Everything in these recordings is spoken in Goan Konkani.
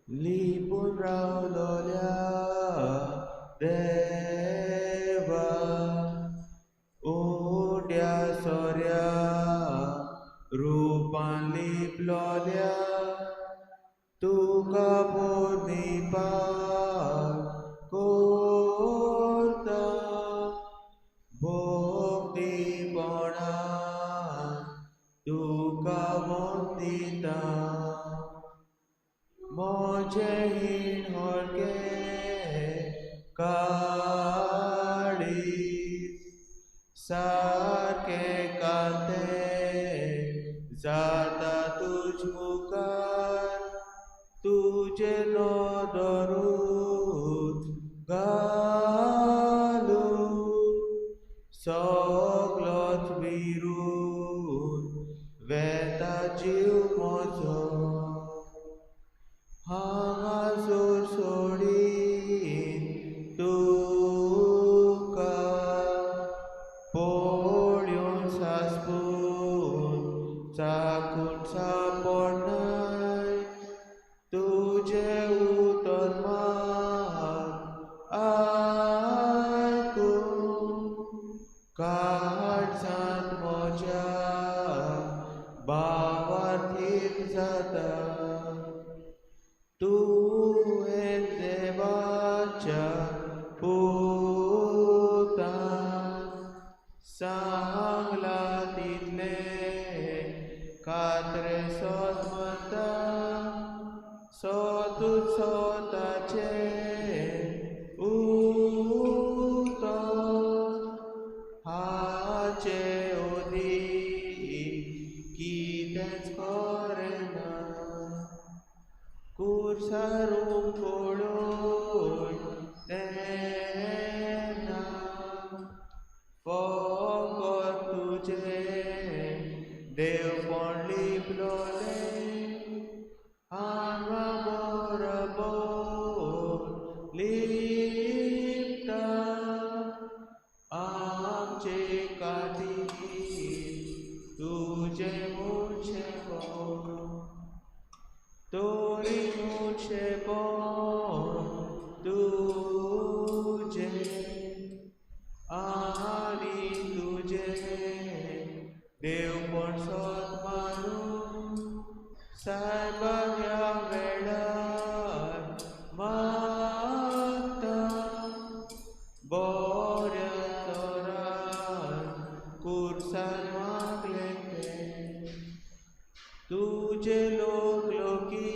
लिपून रावलोल्या देवा उड्या सोऱ्या रुपान लिपलोल्या तुका पोरणी कोरता भोक्तीपणा तुका वंदिता म्हजें हीण हळकें काळीज सारकें कांतें जाता तुज मुखार तुजें नदरूच घालून सगलोच विरून वेता जीव म्हजो हांगासर सोडीन तुका पळोवन सासपून चाकून सापडनाय तुजें उतर मात आयकून काळजांत म्हज्या भावार्थीक जाता तुवें देवाच्या पुतान सांगलां तितलें कात्रे सोद म्हणटा सोदूच सोदाचें उतर हाचे अदीक कितेंच खरें ना कुर्सारूप पळोवन तेन्ना फकत तुजें देवपण लिपलोलें हांगा बरोबर लिपता आमचे खातीर तुजें मनशेपण तोरी मनशेपण तुजें आनी तुजें देवपण सोद मानून सायबा ह्या वेळार मागता बऱ्या तरान कुर्सान मागलें तें तुजे लोक लोकी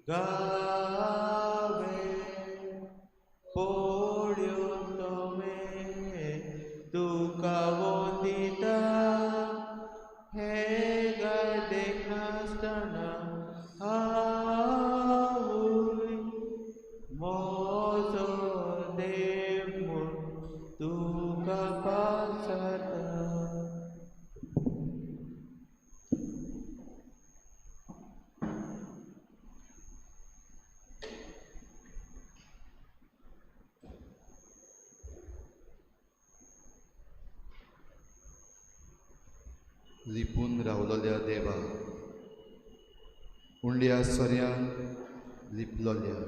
गावे पळोवन तुवें तुका वंदिता हे गाय देखनासतना हांवूय म्हजो देव म्हूण तुका पाचारता. लिपून रावलोल्या देवा उंड्या सोऱ्यान लिपलोल्या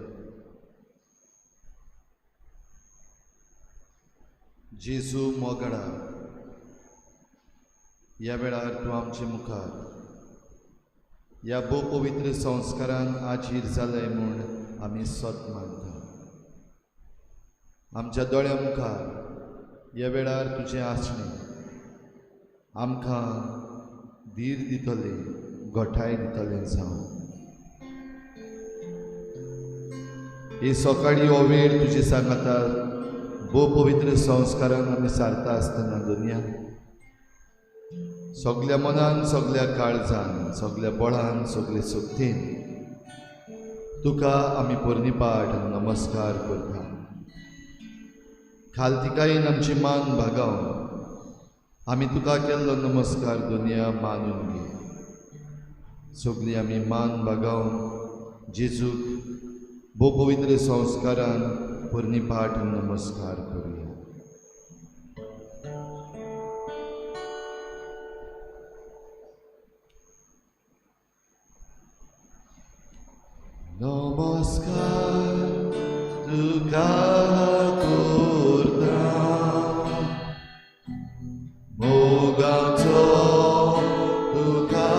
जेजू मोगडा ह्या वेळार तूं आमचे मुखार ह्या भोव पवित्र संस्कारान आजीर जालें म्हूण आमी सत मानता. आमच्या दोळ्या मुखार ह्या वेळार तुजें आसणें आमकां धीर दितलें, गोठाय दितलें. जावं ही सकाळी हो वेळ तुजे सांगाता भोव पवित्र संस्कारान आमी सारता आसतना दुनिया सगल्या मनान, सगल्या काळजान, सगल्या बळान, सगले शक्तीन तुका आमी पोरणीपाठ नमस्कार करता. खालतिकायेन आमची मान भागावन आमी तुका केल्लो नमस्कार दुनिया मानून घे. सगली आमी मान भागावन जेजूक भोव पवित्र संस्कारान पोरणीपाठ नमस्कार करुया. नमस्कार तुका करता, मोगाचो तुका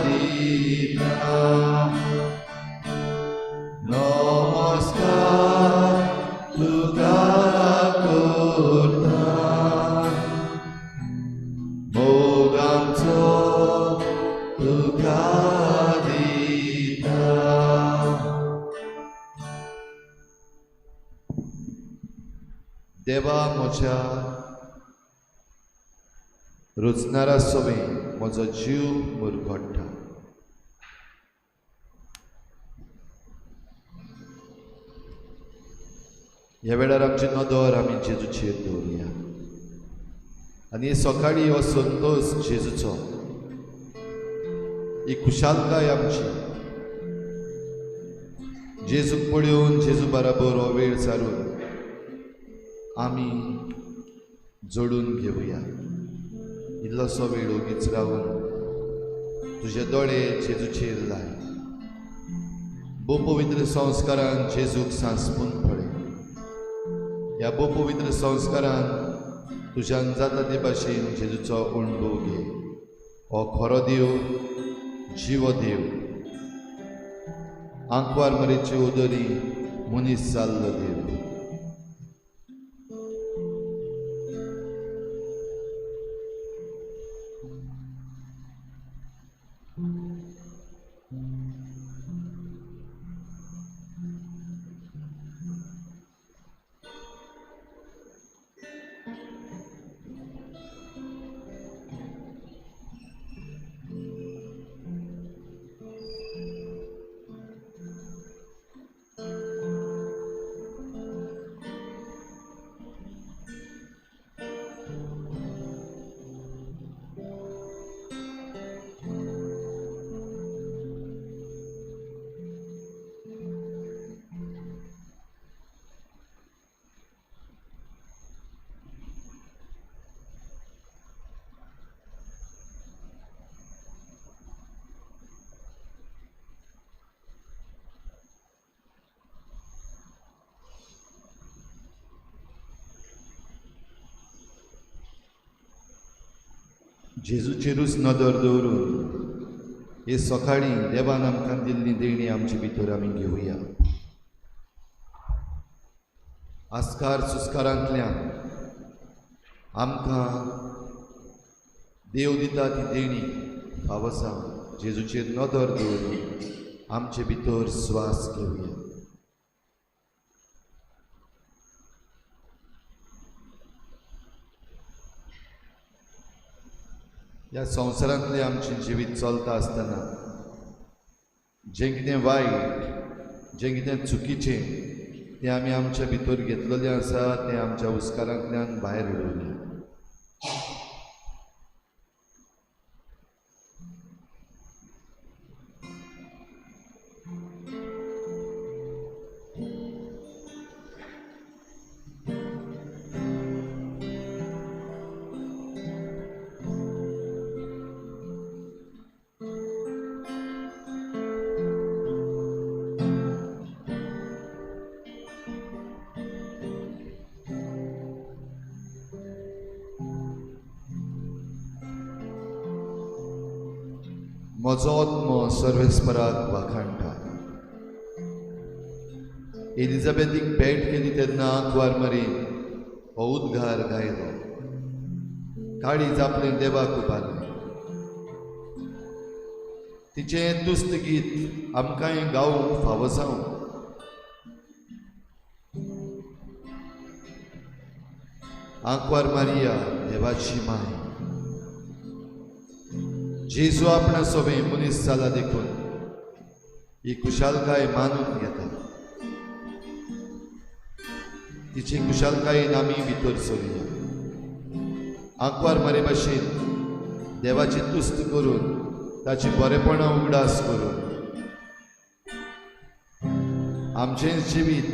दिता। नमस्कार तुका करता, मोगाचो तुका दिता। देवा म्हज्या रचणारा सवें म्हजो जीव मुरगट्टा। ह्या वेळार आमची नदर आमी जेजूचेर दवरुया आनी सकाळीं हो संतोश जेजूचो, ही खुशालकाय आमची जेजूक पळोवन जेजू बराबर हो वेळ सारून आमी जोडून घेवया। इल्लोसो वेळ ओगीच रावन तुजे दोळे जेजूचेर लाय। भोव पवित्र संस्कारान जेजूक सांसपून पळय। ह्या भोव पवित्र संस्कारान तुज्यान जाता ते भाशेन जेजूचो अणभव घे। हो खरो देव, जिवो देव, आंकवार मरेचे उदरी मनीस जाल्लो देव। जेजूचेरूच नदर दवरून हे सकाळीं देवान आमकां दिल्ली देणी आमचे भितर आमी घेवया। आस्कार सुस्कारांतल्यान आमकां देव दिता ती देणी फावो जावन जेजूचेर नदर दवरून आमचे भितर स्वास घेवया। ह्या संवसारांतलें आमचें जिवीत चलता आसतना जें कितें वायट, जें कितें चुकीचें तें आमी आमच्या भितर घेतलेलें आसा तें आमच्या हुस्कारांतल्यान भायर उडोवया। म्हजो आत्मो सर्वेस्पराक वाखाणटा। एलिझाबेथीक भेट केली तेन्ना आंकवार मरीन हो उद्गार गायलो। काळीज आपलें देवाक उबारलें। तिचें तुस्त गीत आमकांय गावंक फावो जावं। आंकवार मारिया देवाची माय, जेजू आपणा सोबे मनीस जाला देखून ही खुशालकाय मानून घेता। तिची खुशालकायेन आमी भितर सरुया। आंकवार मारे भाशेन देवाची तुस्त करून ताची बरेपणां उगडास करून आमचें जिवीत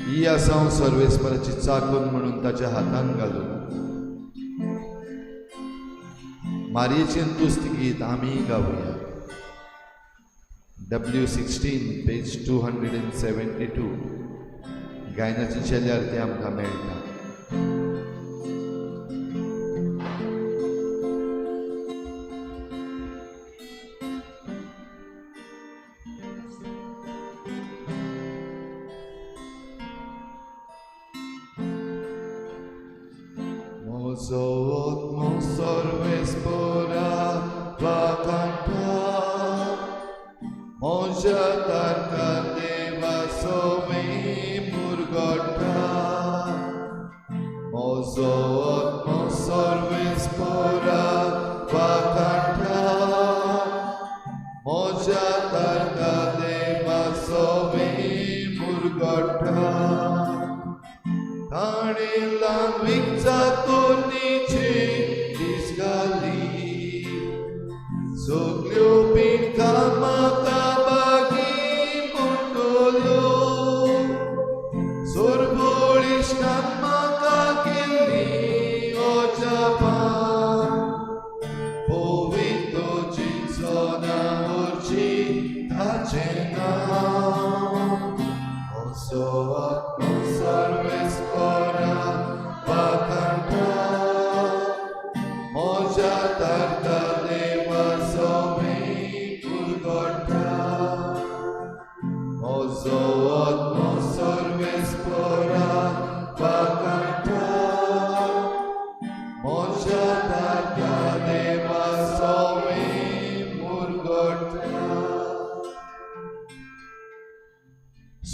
ही आसा हांव सर्वेस्पराची चाकून म्हणून ताच्या हातान घालून मारयेचें तुस्त गीत आमी गावया। W 16 page 272 गायनाच्या चेल्यार तें आमकां मेळटा.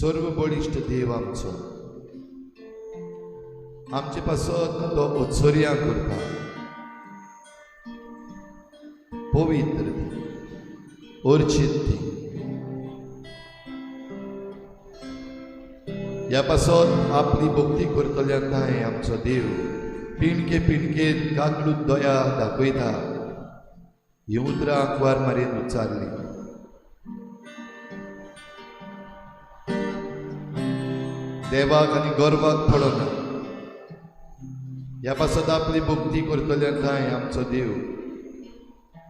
सर्व बळिश्ट देव आमचो आमचे पासत तो उत्सर्या करता, पवित्र ती, अर्चित ती. ह्या पासत आपली भक्ती करतल्या काय आमचो देव पिणके पिणके काकलूत दया दाखयता. ही उतरां आंकवार मारयेन उच्चारली. देवाक आनी गर्वाक पडना. ह्या पासत आपली भक्ती करतल्या काय आमचो देव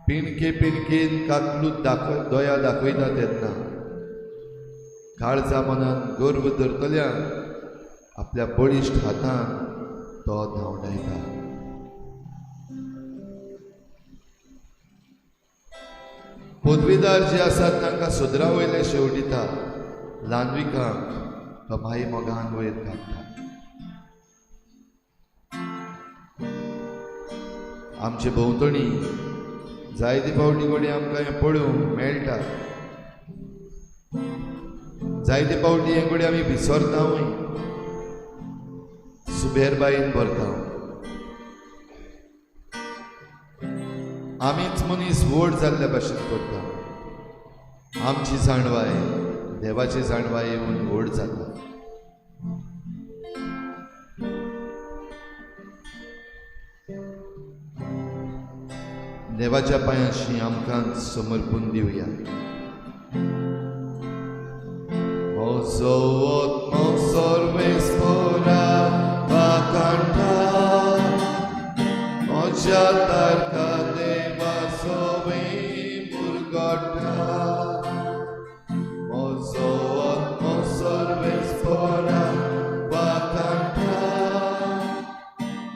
पिणके पिणकेन काकलूत दया दाखयता तेन्ना काळजा मनान गर्व धरतल्या आपल्या बळिश्ट हातान तो धांवडायता. पदवीदार जे आसात तांकां सदरा वयले शेवटिता, ल्हानविकांक तो माई मोगान वयर काडटा. आमचे भोंवतणी जायते फावटी कडेन आमकां हें पळोवंक मेळटा, जायते फावटी हें कडेन आमी विसरतावूय, सुबेरबायेन भरता. आमीच मनीस व्हड जाल्ल्या भाशेन करता. आमची जाणवाय देवाची जाणवाय येवन व्हड जाता. देवाच्या पांयांशी आमकां समर्पून दिवया. म्हजो आत्मो सर्वेस्परा वाखाणटा, म्हज्या तारका देवा सवें मुरगट्टा. म्हजो आत्मो सर्वेस्परा वाखाणटा,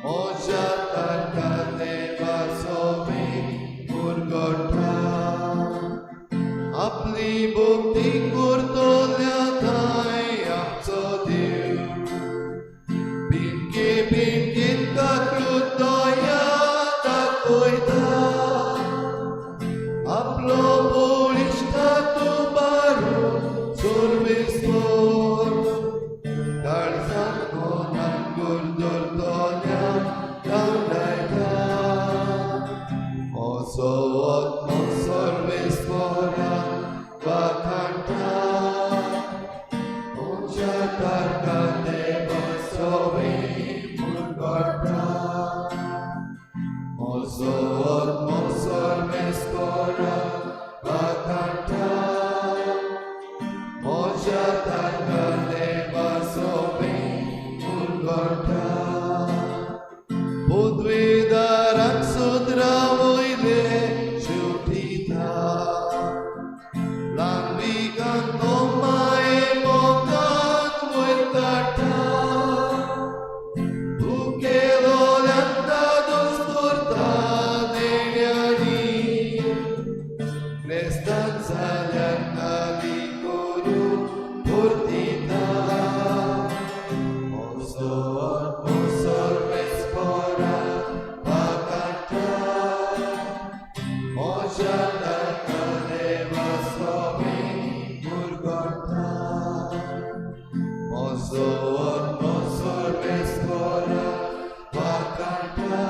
म्हज्या तारका देवा सवें मुरगट्टा. आपली भक्ती करतल्या थंय आमचो देव पिणके पिणकेन काकलूत दया दाखयता. आपलो बळिश्ट उबारून सर्वेस्पर काळजान मनान धरतल्या धांवडायता. म्हजो आत्मो सर्वेस्परा वाखाणटा, म्हज्या तारका देवा सवें मुरगट्टा. म्हजो आत्मो सर्वेस्परा वाखाणटा, क्रेस्तान जाल्यार नाली करू भरतिता. म्हजो आत्मो सर्वेस्परा वाकाटा, म्हज्या ताका देवा सोबें मुरगोटा. म्हजो आत्मो सर्वेस्परा वाकाटा,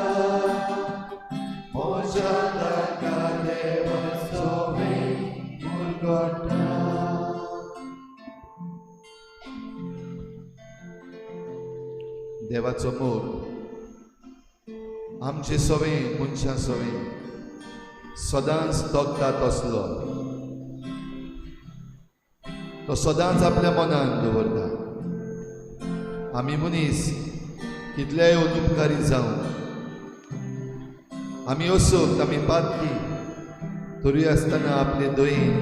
म्हज्या ताका देवा सोबें मुरगोटा. देवाचो मोग आमचे सवे मनशां सवे सदांच तगता तसलो तो सदांच आपल्या मनान दवरता. आमी मनीस कितलेय अनुपकारी जावं, आमी असोक्त, आमी पातकी, तरी आसतना आपले दयेन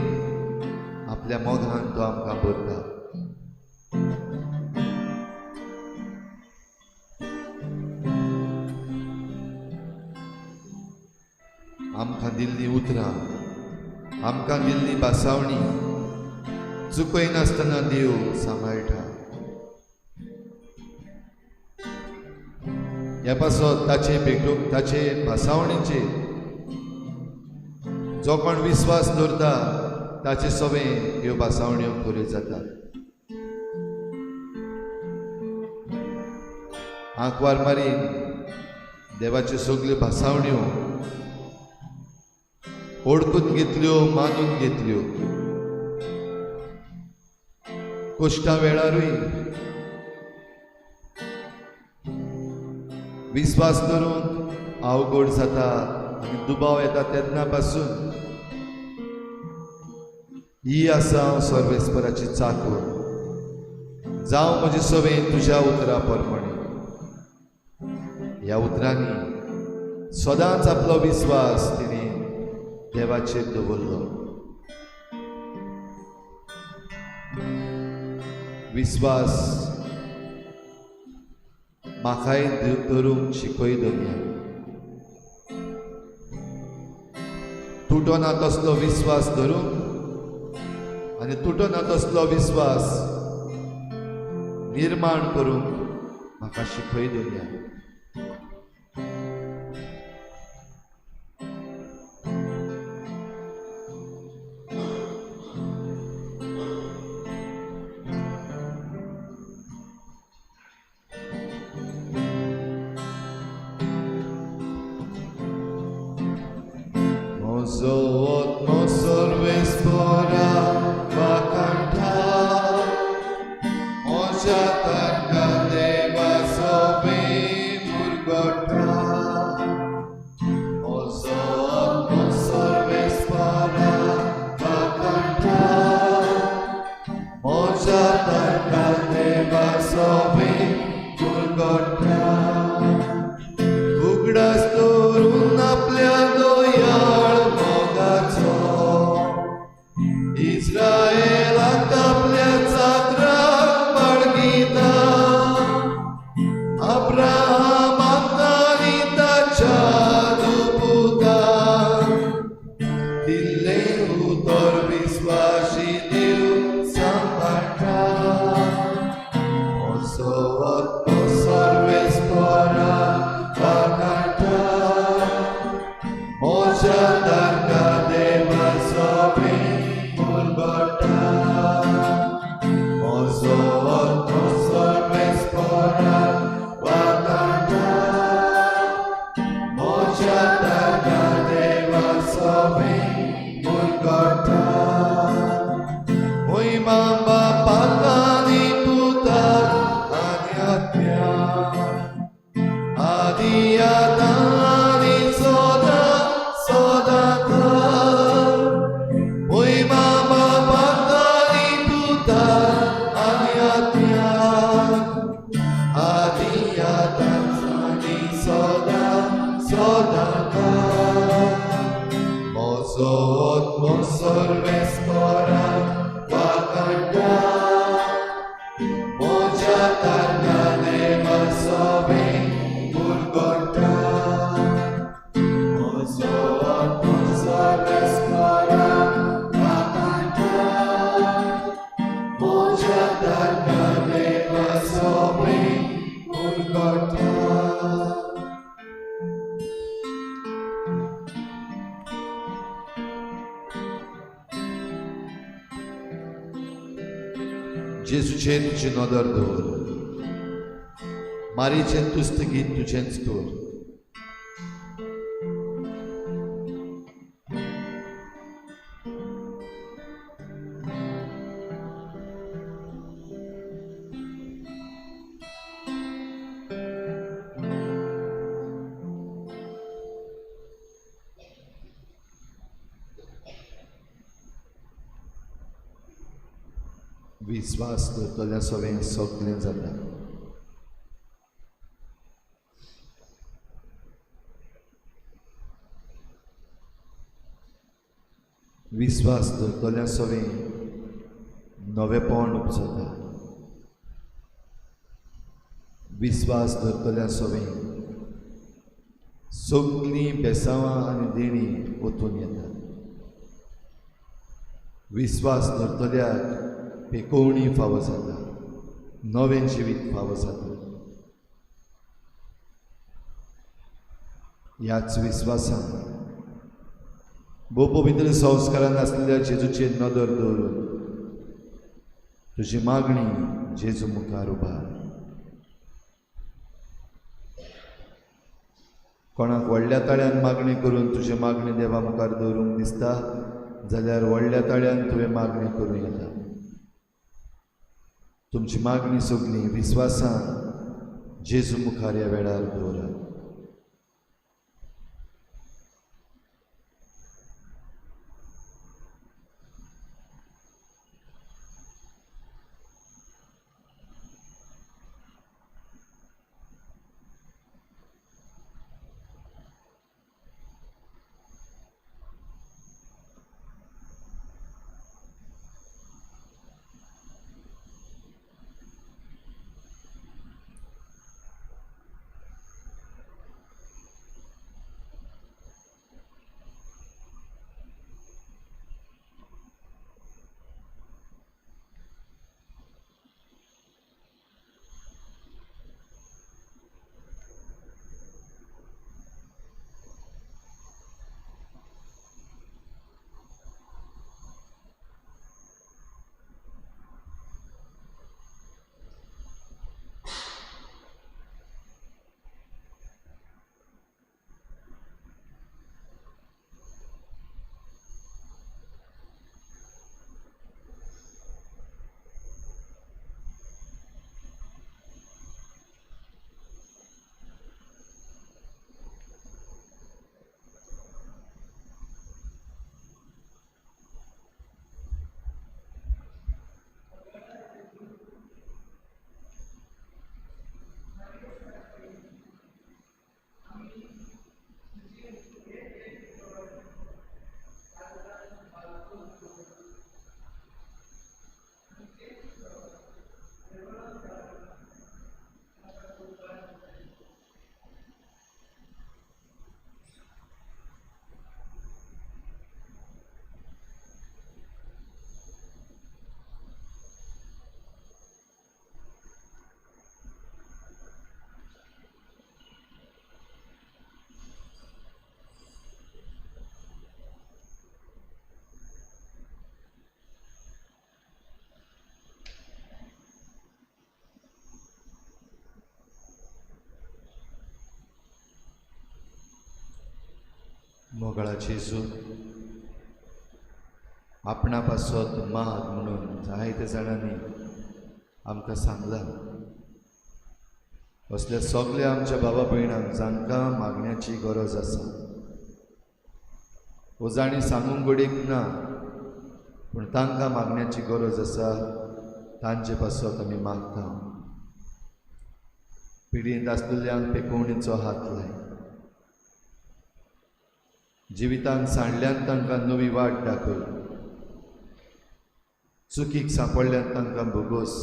आपल्या मोगान तो आमकां भरता. आमकां दिल्ली उतरां, आमकां दिल्ली भासावणी चुकयनासतना देव सांबाळटा. ह्या पासत ताचे भेटूंक, ताचे भासावणीचेर जो कोण विस्वास दवरता ताचे सवे ह्यो भासावण्यो खऱ्यो जातात. आंकवार मारीन देवाच्यो सगल्यो भासावण्यो ओळखून घेतल्यो, मानून घेतल्यो. कश्टा वेळारूय विस्वास धरूंक अवघड जाता आनी दुबाव येता तेन्ना पासून ही आसा हांव सर्वेस्पराची चाकूर, जावं म्हजे सवे तुज्या उतरा प्रमाणे. ह्या उतरांनी सदांच आपलो विस्वास तिणें देवाचेर दवरलो. विस्वास म्हाकाय धरूंक शिकय दवरया. तुटना तसलो विस्वास धरूंक आनी तुटना तसलो विस्वास निर्माण करूंक म्हाका शिकय दवरया. म्हजो आत्मो सर्वेस्परा वाकाटा, म्हज्या ताका देवा सोबें मुरगोटा. म्हजो आत्मो सर्वेस्परा वाकाटा, म्हज्या ताका देवा सोबें मुरगोटा. उगडास दवरून आपल्या दयाळ मोगाचो, इस्रायलाक आपल्या चाकराक बाळगिता. अब्राहमाक आनी ताच्या दुपुताक दिल्लें उतर विस्वाशी देव सांबाळटा. म्हजो आत्मो सर्वेस्परा वाकाटा, म्हज्या ताका देवा सोबें मुरगोटा. म्हजो आत्मो सर्वेस्परा वाकाटा, म्हज्या ताका देवा सोबें मुरगोटा. मोहिमा बापाक आनी पुताक आनी आत्म्याक, आदी आतां आनी सदां सदां. मोहिमा बापाक आनी पुताक आनी आत्म्याक, आदी आतां आनी सदां सदां. म्हजो आत्मो सर्वेस्परा वाकाटा, म्हज्या ताका देवा सोबें मुरगोटा. म्हजो आत्मो सर्वेस्परा जेजूचेर तुजी नदर दवर, मारीचें तुस्त गीत तुजेंच कर। विश्वास दवरतल्या सगळें सगळें जाता। विश्वास दवरतल्या सगळें नवेपण उपजता। विश्वास दवरतल्या सगळें सगळीं बेसांवां आनी देणीं ओतून येतात। विश्वास दवरतल्याक पेकोवणी फावो जाता, नवें जिवीत फावो जाता। ह्याच विस्वासान भोव पवित्र संस्कारान आसलेल्या जेजूचेर नदर दवरून तुजी मागणी जेजू मुखार उबार। कोणाक व्हडल्या ताळ्यान मागणी करून तुजी मागणी देवा मुखार दवरूंक दिसता जाल्यार व्हडल्या ताळ्यान तुवें मागणी करूं येता। तुमची मागणी सगळी विस्वासान जेजू मुखार ह्या वेळार दवरात। मोगळा जेजू आपणा पासत माग म्हणून जायते जाणांनी आमकां सांगलां। असल्या सगल्या आमच्या बाबा भयणांक जांकां मागण्याची गरज आसा, वो जाणी सांगूंक घडीक ना पूण तांकां मागण्याची गरज आसा, तांचे पासत आमी मागता। पिडींत आसलेल्यांक पेकोवणीचो हात लाय, जिवितान सांडल्यान तांकां नवी वाट दाखय, चुकीक सांपडल्यान तांकां भोगोस,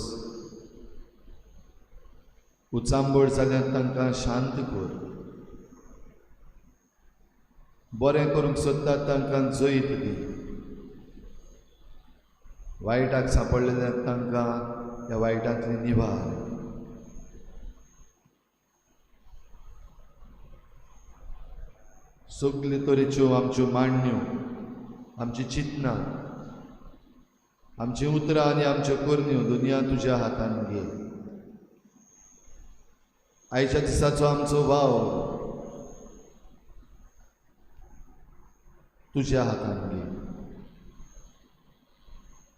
उचांबळ जाल्यान तांकां शांत कर, बरें करूंक सोदतात तांकां जैत दी, वायटाक सांपडलेल्यान तांकां ह्या वायटांतली निवार। सगळे तरेच्यो आमच्यो मांडण्यो, आमची चिंतनां आमचीं उतरां आनी आमच्यो करण्यो दुनिया तुज्या हातान घे. आयच्या दिसाचो आमचो वावर तुज्या हातान घे.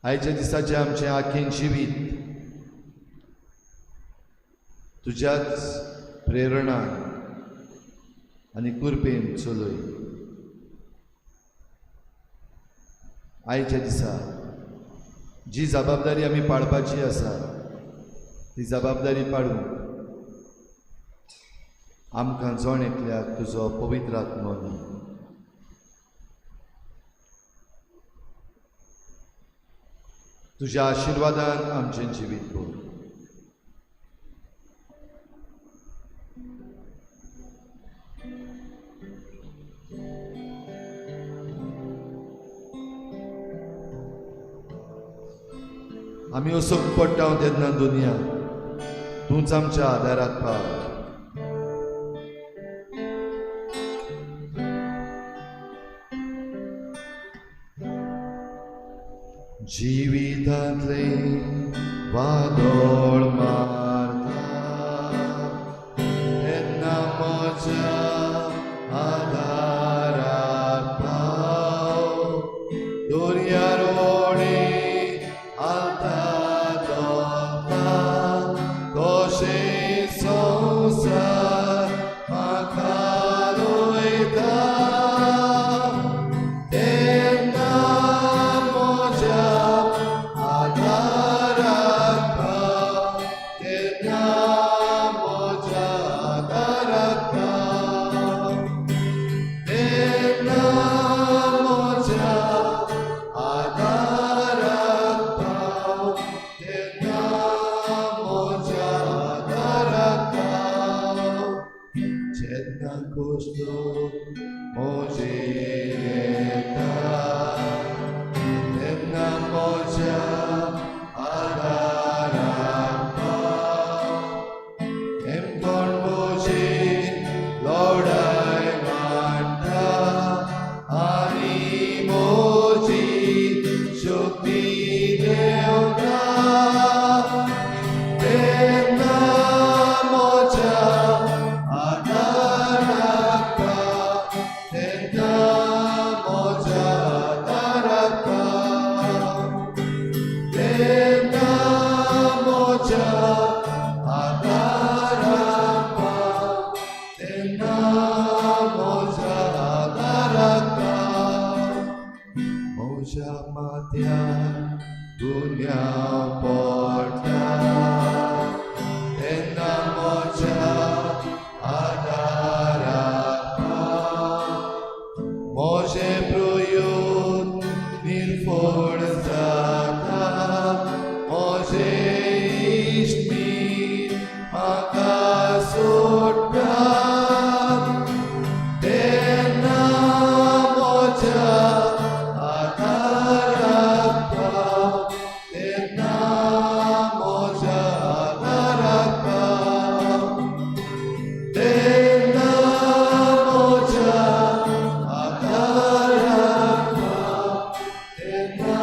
आयच्या दिसाचें आमचें आखेन जिवीत तुज्याच प्रेरणा आनी कृपेन चलय. आयच्या दिसा जी जबाबदारी आमी पाळपाची आसा ती जबाबदारी पाडूंक आमकां जण एकल्याक तुजो पवित्र आत्मो दी. तुज्या आशिर्वादान आमचें जिवीत भर. आमी असोक पडटा तेन्ना दुनिया तूंच आमच्या आदाराक पाव. जिवितांतले वादळ मारता तेन्ना म्हज्या आदाराक पाव. दर्यार होडी हालता धोलता तशें संवसार म्हाका लयता. तेन्ना म्हज्या आदाराक पाव, तेन्ना म्हज्या आदाराक पाव, तेन्ना म्हज्या आदाराक पाव, तेन्ना म्हज्या आदाराक पाव. जेन्ना कोसलो म्हजेर येता तेन्ना म्हज्या आदाराक पाव. हेमकोण म्हजी लढाय मांडटा आनी म्हजी शक्ती देवता. तेन्ना म्हज्या आदाराक पाव, तेन्ना म्हज्या आदाराक पाव, तेन्ना म्हज्या आदाराक पाव, तेन्ना म्हज्या आदाराक पाव. म्हज्या माथ्यार गुन्यांव पडटा तेन्ना म्हज्या आदाराक पाव. म्हजें प्रयोग निर्फळ जाता, म्हजें इश्ट म्हाका सोडटा. तेन्ना म्हज्या आदाराक पाव, तेन्ना म्हज्या आदाराक पाव, तेन्ना म्हज्या आदाराक पाव, तेन्ना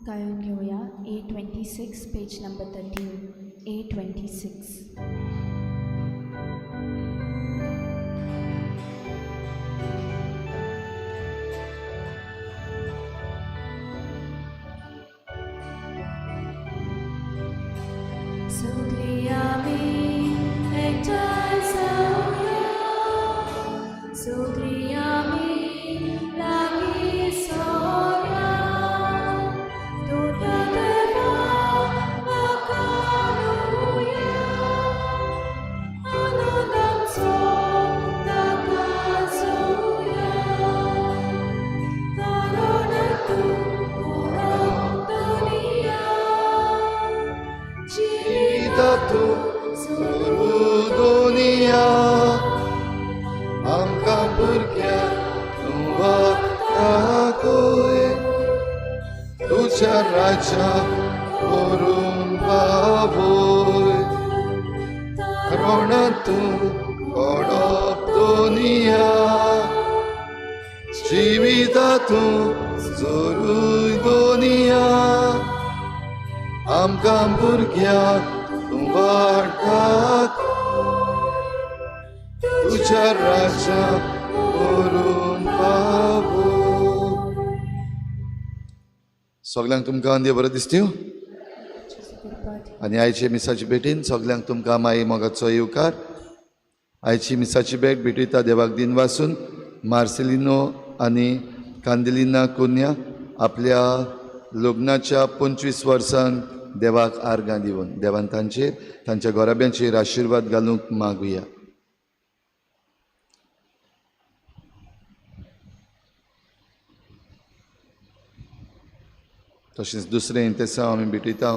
गायन घेवया A26 page number 13 A26. सगळीं आमी एकठांय जावया, सगळीं आमी लागीं सरया, तुज्या देवाक वाखाणुया, आनंदाचो ताका जोवया, कारण तूं कोणा दुनिया जिविता तूं दुनिया आमकां भुरग्यांक तूं दाखय तुज्या राज्याक व्हरून पावय कारण तूं कोडप दुनिया जिविता तूं जोरूय दुनिया आमकां भुरग्यांक तूं वाट दाखय तुज्या राज्याक व्हरून पावय. सगल्यांक तुमकां देव बरें दिसता आनी आयचे मिसाची भेटीन सगल्यांक तुमकां माई मोगाचो येवकार. आयची मिसाची भेट भेटयता देवाक दिन वासून मार्सेलिनो आनी कांदेलिना कुन्या आपल्या लग्नाच्या 25 वर्सांक देवाक आर्गां दिवन देवान तांचेर तांच्या घराब्यांचेर आशिर्वाद घालूंक मागुया. तशेंच दुसरें इंतेसांव आमी भेटयता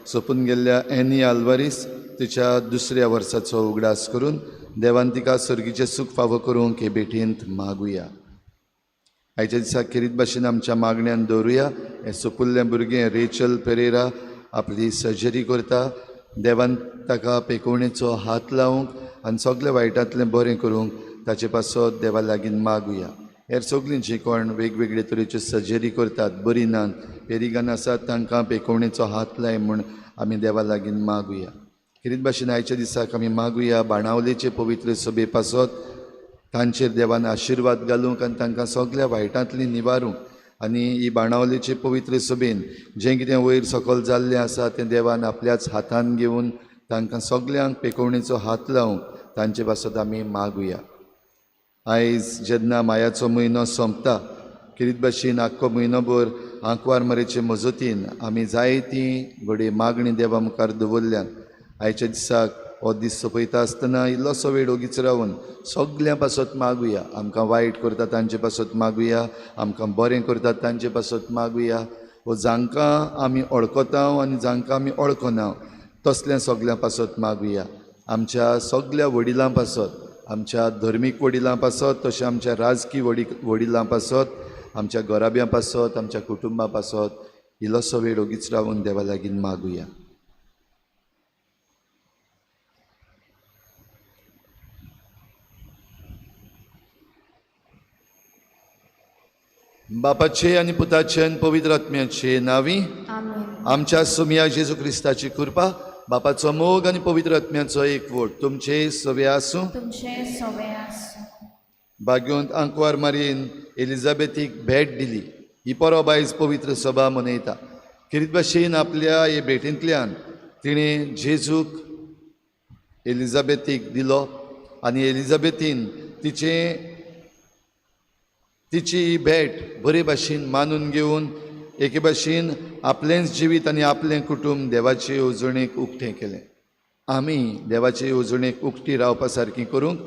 सोंपून गेल्ल्या एनी आल्वारीस तिच्या दुसऱ्या वर्साचो उगडास करून देवान तिका सर्गीचें सूख फावो करूंक हे भेटींत मागुया. आयच्या दिसा खेरीत भाशेन आमच्या मागण्यान दवरुया. हें सोपुल्लें भुरगें रेचल पेरेरा आपली सर्जरी करता. देवान ताका पेकोवणेचो हात लावंक आनी सगळें वायटांतलें बरें करूंक ताचे पासत देवा लागीं मागुया. हेर सगळीं जीं कोण वेगवेगळे तरेच्यो सर्जरी करतात बरी नात पेरिगान आसात तांकां पेकोवणेचो हात लाय म्हूण आमी देवा लागीं मागुया. खेरीत भाशेन आयच्या दिसाक आमी मागुया बाणावलेचे पवित्र सभे पासत तांचेर देवान आशिर्वाद घालूंक आनी तांकां सगळ्या वायटांतलीं निवारूंक आनी ही बाणावलेचे पवित्र सभेन जें कितें वयर सकयल जाल्लें आसा तें देवान आपल्याच हातान घेवन तांकां सगल्यांक पेकोवणेचो हात लावंक तांचे पासत आमी मागुया. आयज जेन्ना मायाचो म्हयनो सोंपता खेरीत भाशेन आख्खो म्हयनोभर आंकवार मरेचे मजतीन आमी जायतीं घडये मागणी देवा मुखार दवरल्यान आयच्या दिसाक हो दीस सोंपयता आसतना इल्लोसो वेळ ओगीच रावन सगल्यां पासत मागुया. आमकां वायट करता तांचे पासत मागुया, आमकां बरें करतात तांचे पासत मागुया, वो जांकां आमी वळखता आनी जांकां आमी वळखना तसल्या सगल्यां पासत मागुया. आमच्या सगल्या वडिलां पासत, आमच्या धर्मीक वडिलां पासत, तशें आमच्या राजकी वडिलां पासत, आमच्या घराब्यां पासत, आमच्या कुटुंबा पासत इल्लोसो वेळ ओगीच रावन देवा लागीं मागुया. बापाचे आनी पुताचे आनी पवित्र आत्म्याचे नांवी आमच्या सोमया जेजू क्रिस्ताची कृपा, बापाचो मोग आनी पवित्र आत्म्याचो एकवट तुमचे सवे आसूं. भाग्यवंत आंकवार मारयेन एलिझाबेथीक भेट दिली. ही परब आयज पवित्र सभा मनयता. खेरीत भाशेन आपल्या हे भेटींतल्यान तिणें जेजूक एलिझाबेथीक दिलो आनी एलिझाबेथीन तिची भेट बरे भाशेन मानून घेवन एके भाशेन आपलेंच जिवीत आनी आपलें कुटूंब देवाचे येवजणेक उक्तें केलें. आमी देवाचे येवजणेक उक्ती रावपा सारकी करूंक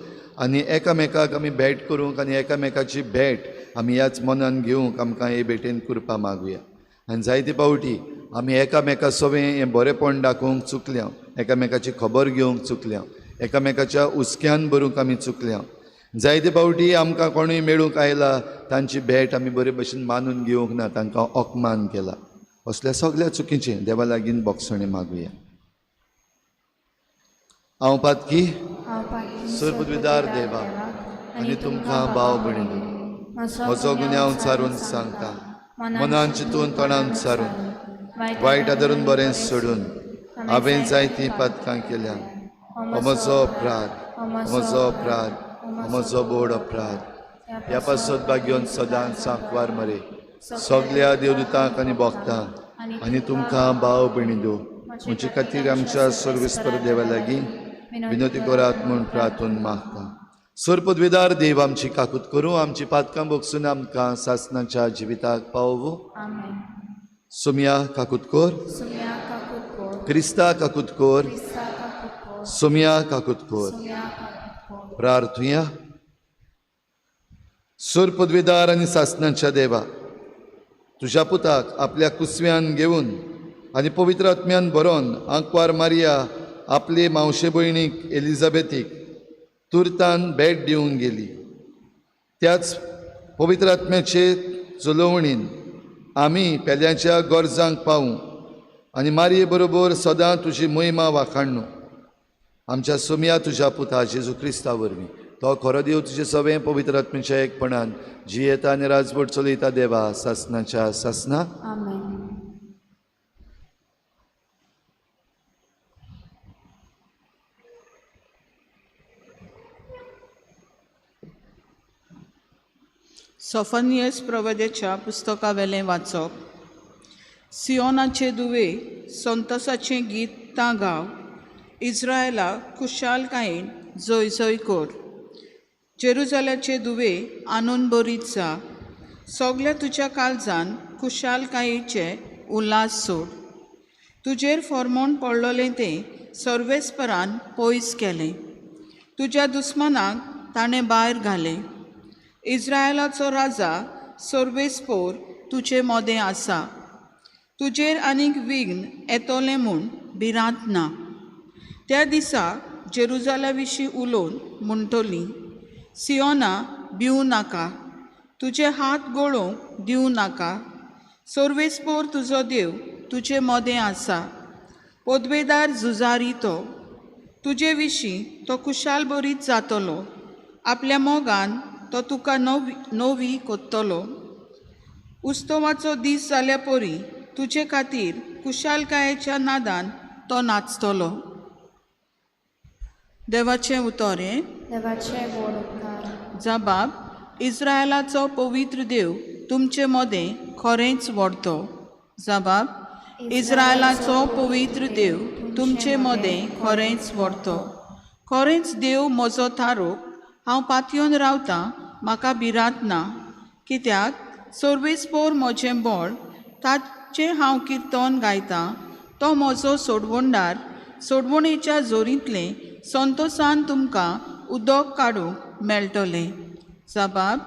आनी एकामेकाक आमी भेट करूंक आनी एकामेकाची भेट आमी ह्याच मनान घेवंक आमकां हे भेटेन कृपा मागुया. आनी जायते फावटी आमी एकामेका सवें हें बरेंपण दाखोवंक चुकल्या, एकामेकाची खबर घेवंक चुकल्या, एकामेकाच्या हुस्क्यान भरूंक आमी चुकल्या. जायते फावटी आमकां कोणूय मेळूंक आयला तांची भेट आमी बरे भशेन मानून घेवंक ना, तांकां अपमान केला. असल्या सगल्या चुकीचें देवा लागीं बोगसणें मागुया. हांव पातकी सर्वविदार देवा आनी तुमकां भाव भयणींनो म्हजो गुन्यांव सारून सांगता. मनान चिंतून तोंडान सारून वायट आदरून बरें सोडून हांवें जायतीं पातकां केल्या. हो म्हजो अपराध, हो म्हजो अपराध, हो म्हजो बोड अपराध. ह्या पासत भाग्योन सदांच सांकवार मरे सगल्या देवदूतांक आनी भक्तांक आनी तुमकां भाव भयणी दो म्हजे खातीर आमच्या सर्वेस्पर देवा लागीं विनवती करात म्हूण प्रार्थून मागता. सर पदवेदार देव आमची काकूत करूं, आमची पातकां भोगसून आमकां सासनाच्या जिविताक पावोवं. सोमया काकूत कोर, क्रिस्ता काकूत कोर, सोमया काकूत कोर. प्रार्थुया. सर पदवेदार आनी सासनाच्या देवा, तुज्या पुताक आपल्या कुसव्यान घेवन आनी पवित्र आत्म्यान भरोन आंकवार मारिया आपले मावशे भयणीक एलिझाबेथीक तुर्तान भेट दिवन गेली. त्याच पवित्र आत्म्याचे चलोवणीन आमी पेल्याच्या गरजांक पावूं आनी मारये बरोबर सदां तुजी महिमा वाखाणू. आमच्या सोमया तुज्या पुता जेजू क्रिस्ता वरवीं तो खरो देव तुजे सवें पवित्र आत्म्याच्या एकपणान जियेता आनी राजवट चलयता देवा सासनाच्या सासना. सोफनियस प्रवदेच्या पुस्तकावेलें वाचप. सियोनाचे दुवे संतोसाचें गीत तां गाव, इस्रायला खुशालकायेन जय जय कर. जेरुजाल्याचे दुवे आनंद बरीत जा, सगल्या तुज्या काळजान खुशालकायेचे उल्हास सोड. तुजेर फॉर्मोन पडलोलें तें सर्वेस्परान पयस केलें, तुज्या दुस्मानाक ताणें भायर घालें. इस्रायलाचो राजा सर्वेस्पोर तुजे मोदें आसा, तुजेर आनीक विघ्न येतलें म्हूण भिरांत ना. त्या दिसा जेरुजाल्या विशीं उलोवन म्हणटली, सियोना भिवूं नाका, तुजे हात गळोवंक दिवं नाका. सर्वेस्पोर तुजो देव तुजे मोदें आसा, पदवेदार झुजारी तो. तुजे विशीं तो खुशाल बरीत जातलो, आपल्या मोगान तो तुका नवी नवी कोत्तलो. उत्सवाचो दीस जाल्या परी तुजे खातीर खुशालकायेच्या नादान तो नाचतलो. देवाचें उतर हें. जबाब, इस्रायलाचो पवित्र देव तुमचे मदें खरेंच व्हडतो. जबाब, इस्रायलाचो पवित्र देव तुमचे मदें खरेंच व्हडतो. खरेंच देव म्हजो थारोक, हांव पातयेवन रावतां, म्हाका भिरांत ना. कित्याक सर्वेस्पोर म्हजें बळ, ताचें हांव किर्तन गायतां. तो म्हजो सोडवणदार, सोडवणेच्या जोरींतलें संतोसान तुमकां उदक काडूंक मेळटलें. जबाब,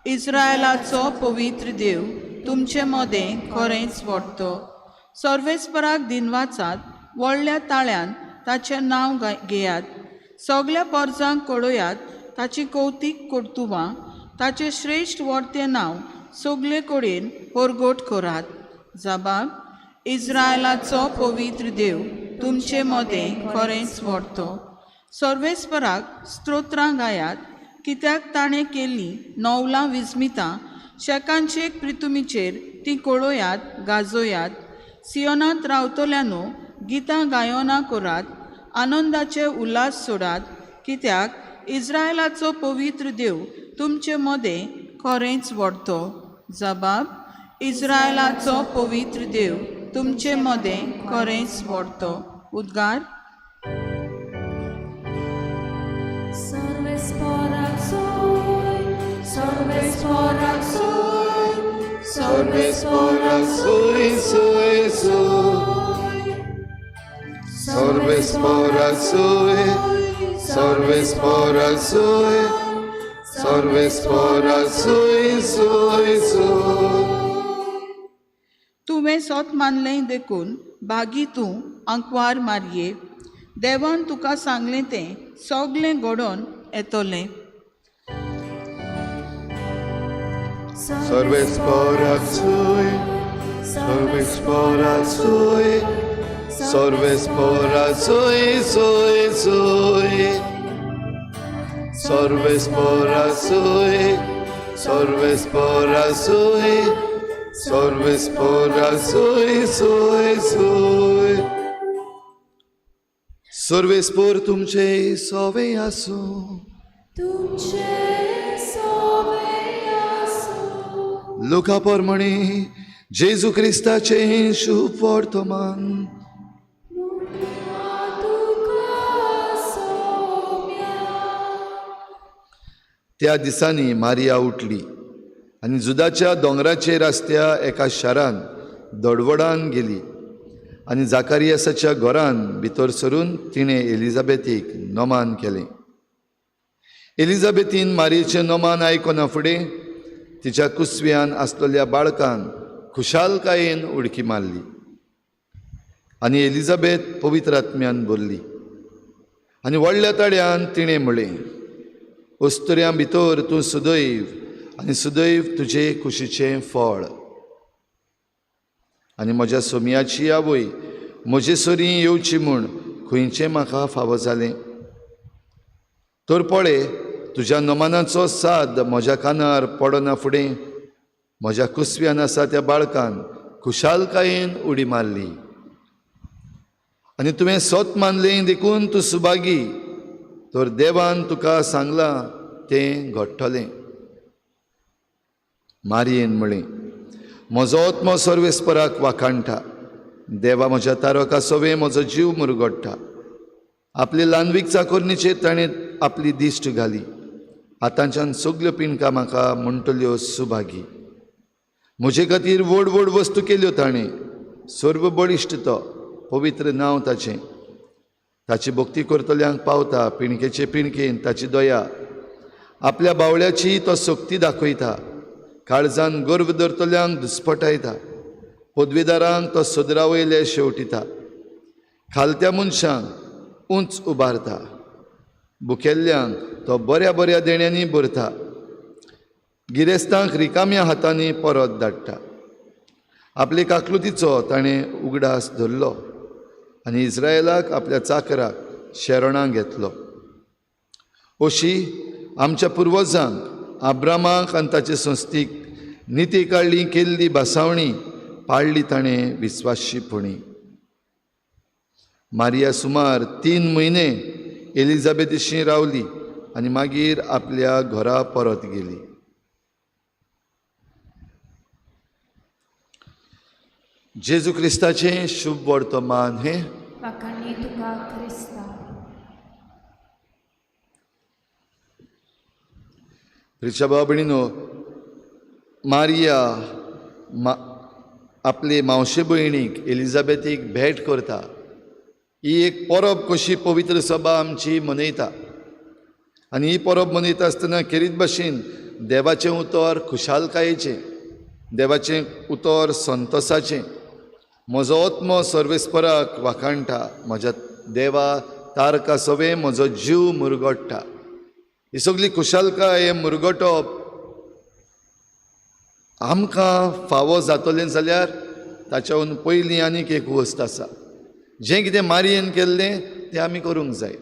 इस्रायलाचो पवित्र देव तुमचे मदें खरेंच व्हडतो. सर्वेस्पराक दिनवाचात, व्हडल्या ताळ्यान ताचें नांव घेयात. सगल्या पोरजांक कळयात ताची कौतीक कर्तुबां, ताचें श्रेश्ठ वर्तें नांव सगले कडेन परगट करात. जबाब, इस्रायलाचो पवित्र देव तुमचे मदें खरेंच व्हडतो. सर्वेस्पराक स्तोत्रां गायात, कित्याक ताणें केल्लीं नवलां विस्मितां शेकानशेक प्रितुमीचेर तीं कळयात गाजोयात. सियोनांत रावतल्यानो गितां गायनां करात, आनंदाचे उल्हास सोडात, कित्याक इस्रायलाचो पवित्र देव तुमचे मदें खरेंच व्हडतो. जबाब, इस्रायलाचो पवित्र देव तुमचे मदें खरेंच व्हडतो. उद्गार. तुवें सोत मानलें देखून बागी तूं आंकवार मारये, देवान तुका सांगलें तें सगलें घडोवन येतलें. Sorves por azul, sorves por azul, सर्वेस्पोरा सोय सोय सोय. सर्वेस्पोर तुमचे सोवे आसूं. तुमचे सोवे आसूं. लुका प्रमाणे जेजू क्रिस्ताचें शुभ वर्तमान. त्या दिसांनी मारिया उठली आनी जुदाच्या दोंगराचेर आसत्या एका शारान दडवडान गेली आनी जाकारियासाच्या घरान भितर सरून तिणें एलिझाबेथीक नमान केलें. एलिझाबेथीन मारियेचें नमान आयकना फुडें तिच्या कुसव्यान आसलेल्या बाळकान खुशालकायेन उडकी मारली आनी एलिझाबेथ पवित्र आत्म्यान भरली आनी व्हडल्या ताळ्यान तिणें म्हळें, अस्तुऱ्यां भितर तूं सुदैव आनी सुदैव तुजे कुशीचें फळ. आनी म्हज्या सोमयाची आवय म्हजे सरीं येवची म्हूण खंयचें म्हाका फावो जालें? तर पळय, तुज्या नमानाचो साद म्हज्या कानार पडना फुडें म्हज्या कुसव्यान आसा त्या बाळकान खुशालकायेन उडी मारली. आनी तुवें सत मानलें देखून तूं सुभागी, तर देवान तुका सांगलां तें घडटलें. मारियेन म्हळें, म्हजो आत्मो सर्वेस्पराक वाखाणटा, देवा म्हज्या तारका सवें म्हजो जीव मुरगडटा. आपले ल्हानवीक चाकोरणीचेर ताणें आपली दिश्ट घाली. आतांच्यान सगल्यो पिंडकां म्हाका म्हणटल्यो सुभागी. म्हजे खातीर व्हड व्हड वस्तू केल्यो ताणें, सर्व बळिश्ट तो, पवित्र नांव ताचें. ताची भक्ती करतल्यांक पावता पिणकेचे पिणकेन ताची दया. आपल्या बावळ्याची तो सक्ती दाखयता, काळजान गर्व धरतल्यांक दुस्पटायता, पदवीदारांक तो सदरा वयले शेवटिता, खालत्या मनशांक उंच उबारता, भुकेल्ल्यांक तो बऱ्या बऱ्या देण्यांनी भरता, गिरेस्तांक रिकाम्या हातांनी परत धाडटा. आपले काकलुतीचो ताणें उगडास धरलो आनी इस्रायलाक आपल्या चाकराक शरणां घेतलो. अशी आमच्या पुर्वजांक आब्रामाक आनी ताचे संस्थीक निती काडली केल्ली भासावणी पाळ्ळी ताणें विस्वाशीपणी. मारिया सुमार 3 म्हयने एलिझाबेथीशी रावली आनी मागीर आपल्या घरा परत गेली. जेजू क्रिस्ताचें शुभ वर्तमान हें. वाखाणणी तुका क्रिस्ता. प्रिच्या भाव भयणीनो, मारिया आपले मावशे भयणीक एलिझाबेथीक भेट करता. ही एक परब कशी पवित्र सभा आमची मनयता आनी ही परब मनयता आसतना खेरीत भाशेन देवाचें उतर खुशालकायेचें, देवाचें उतर संतोसाचें. म्हजो आत्मो सर्वेस्पराक वाखाणटा, म्हज्या देवा तारका सवें म्हजो जीव मुरगडटा. ही सगली खुशालकाय, हें मुरगटप आमकां फावो जातलें जाल्यार ताच्याहून पयलीं आनीक एक वस्त आसा, जें कितें मारियेन केल्लें तें आमी करूंक जाय.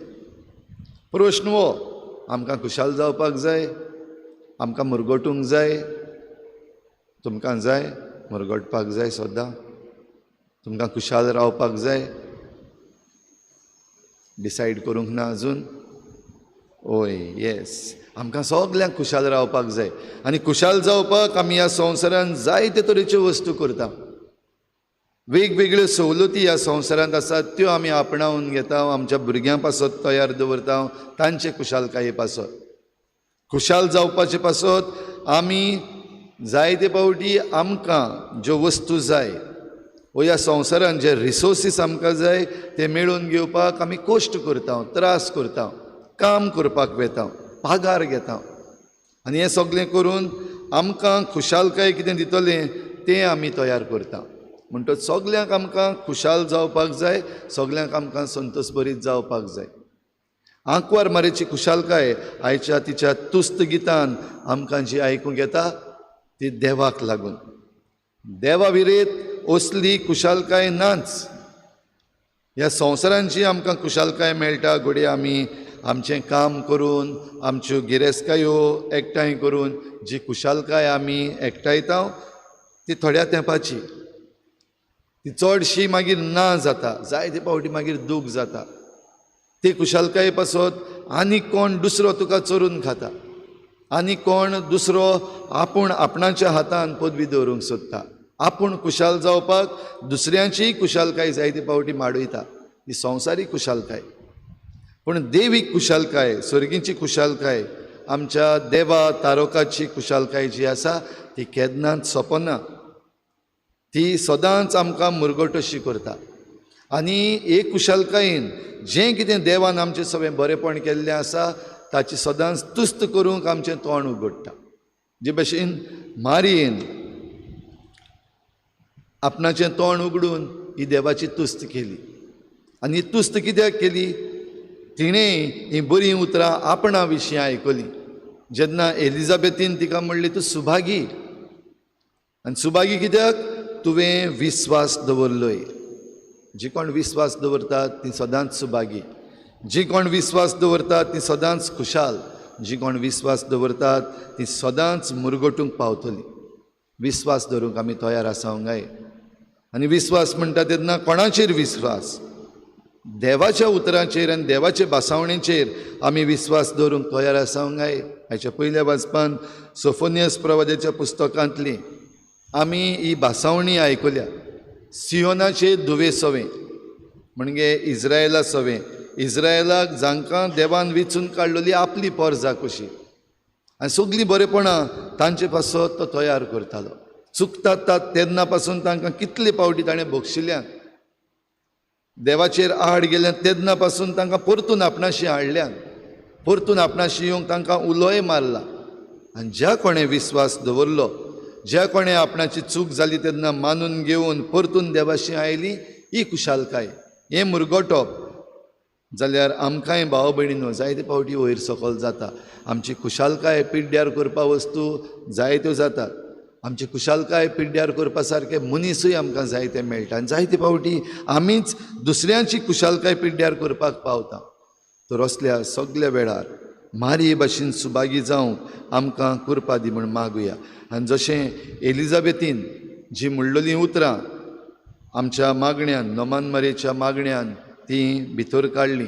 प्रश्न हो, आमकां खुशाल जावपाक जाय, आमकां मुरगटूंक जाय. तुमकां जाय मुरगटपाक जाय सदां, तुमकां खुशाल रावपाक जाय. डिसायड करूंक ना अजून? ओय येस, आमकां सगल्यांक खुशाल रावपाक जाय. आनी खुशाल जावपाक आमी ह्या संवसारांत जायते तरेच्यो वस्तू करता. वेगवेगळ्यो सवलती ह्या संवसारांत आसात त्यो आमी आपणावन घेता, आमच्या भुरग्यां पासत तयार दवरता, तांचे खुशालकाये पासत. खुशाल जावपाचे पासत आमी जायते फावटी आमकां ज्यो वस्तू जाय वो ह्या संवसारांत जे रिसोर्सीस आमकां जाय ते मेळोवन घेवपाक आमी कश्ट करता, त्रास करता, काम करपाक वेता, पगार घेता. आनी हें सगळें करून आमकां खुशालकाय कितें दितलें तें आमी तयार करता. म्हणटच सगल्यांक आमकां खुशाल जावपाक जाय, सगल्यांक आमकां संतोष भरीत जावपाक जाय. आंकवार मारेची खुशालकाय आयच्या तिच्या तुस्त गितान आमकां जी आयकूंक येता ती देवाक लागून. देवा विरेत असली खुशालकाय नाच. ह्या संवसारांत जी आमकां खुशालकाय मेळटा, घडये आमी आमचें काम करून, आमच्यो गिरेस्तकायो एकठांय करून जी खुशालकाय आमी एकठांयता ती थोड्या तेंपाची, ती चडशी मागीर ना जाता, जायते फावटी मागीर दूख जाता. ते खुशालकाये पासत आनी कोण दुसरो तुका चोरून खाता, आनी कोण दुसरो आपूण आपणाच्या हातान पदवी दवरूंक सोदता. आपूण खुशाल जावपाक दुसऱ्यांचीय खुशालकाय जायते फावटी माडयता. ही संवसारीक खुशालकाय. पूण देवीक खुशालकाय, सर्गीची खुशालकाय, आमच्या देवा तारोकाची खुशालकाय जी आसा ती केन्नाच सोंपना, ती सदांच आमकां मुरगट अशी करता. आनी एक खुशालकायेन जें कितें देवान आमचें सगळें बरेंपण केल्लें आसा ताची सदांच तुस्त करूंक आमचें तोंड उगडटा. जे भशेन मारयेन आपणाचें तोंड उगडून ही देवाची तुस्त केली. आनी तुस्त कित्याक केली? तिणें हीं बरीं उतरां आपणा विशीं आयकलीं. जेन्ना एलिजाबेथीन तिका म्हणली तूं सुभागी, आनी सुभागी कित्याक? तुवें विस्वास दवरलोय. जी कोण विस्वास दवरतात ती सदांच सुभागी, जी कोण विस्वास दवरतात ती सदांच खुशाल, जी कोण विस्वास दवरतात ती सदांच मुरगटूंक पावतली. विस्वास दवरूंक आमी तयार आसा काय? आनी विस्वास म्हणटा तेन्ना कोणाचेर विस्वास? देवाच्या उतराचेर आनी देवाचे भासावणेचेर आमी विस्वास दवरूंक तयार आसा काय? हाच्या पयल्या वाचपान सोफोनियस प्रवाद्याच्या पुस्तकांतली आमी ही भासावणी आयकल्या. सियोनाचे धुवे सवे म्हणजे इज्रायला सवे, इज्रायलाक जांकां देवान वेंचून काडलेली आपली पोरजा कशी, आनी सगळीं बरेपणां तांचे पासत तो तयार करतालो. चुकतात तेन्ना पासून तांकां कितले फावटी ताणें बक्षिल्यान, देवाचेर आड गेल्यान तेन्ना पासून तांकां परतून आपणाशी हाडल्यान, परतून आपणाशी येवंक तांकां उलोय मारला. आनी ज्या कोणें विस्वास दवरलो, ज्या कोणें आपणाची चूक जाली तेन्ना मानून घेवन परतून देवाशी आयली, ही खुशालकाय, हें मुरगोटप जाल्यार आमकांय भाव भयणीनो जायते फावटी वयर सकयल जाता. आमची खुशालकाय पिड्ड्यार करपा वस्तू जायत्यो जातात, आमची खुशालकाय पिड्ड्यार करपा सारके मनीसूय आमकां जायते मेळटा, आनी जायते फावटी आमीच दुसऱ्यांची खुशालकाय पिड्ड्यार करपाक पावता. तर असल्या सगल्या वेळार मारये भाशेन सुभागी जावंक आमकां कृपा दी म्हूण मागुया. आनी जशें एलिजाबेथीन जी म्हणलेलीं उतरां आमच्या मागण्यान, नोमान मारयेच्या मागण्यान ती भितर काडली,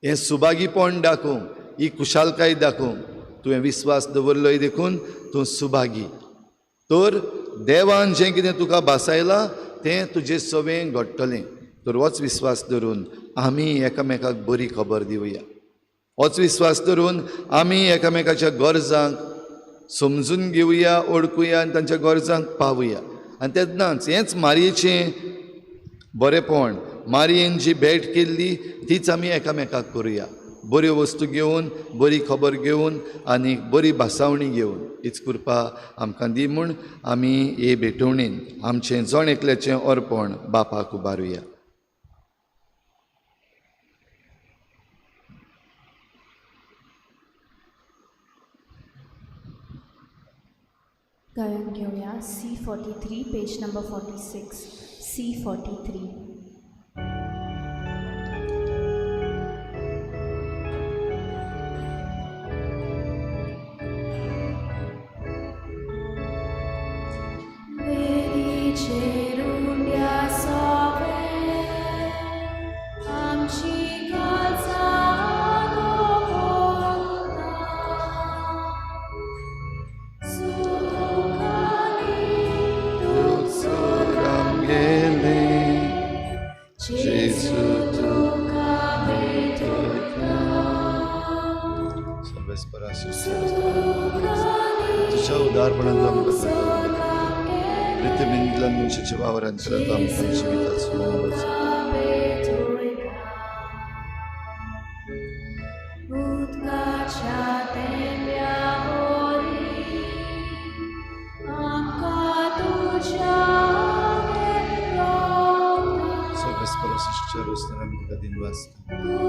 हें सुभागीपण दाखोवंक, ही खुशालकाय दाखोवंक तुवें विस्वास दवरलोय देखून तूं सुभागी. तर देवान जें कितें तुका भासायलां तें तुजें सवें घडटलें. तर होच विस्वास धरून आमी एकामेकाक बरी खबर दिवया, होच विस्वास धरून आमी एकामेकाच्या गरजांक समजून घेवया, ओळखुया आनी तांच्या गरजांक पावया. आनी तेन्नाच हेंच मारयेचें बरेंपण, मारयेन जी भेट केल्ली तीच आमी एकामेकाक करुया. बऱ्यो वस्तू घेवन, बरी खबर घेवन आनी बरी भासावणी घेवन हीच कृपा आमकां दी म्हूण आमी हे भेटवणेन आमचें जण एकल्याचें अर्पण बापाक उबारुया. गायन घेवया C43 page number 46 C43. तुझ्या उदारपणान आमकां पृथ्वींतल्यान मनशाच्या वावरांतल्यान आमकां जिविताचो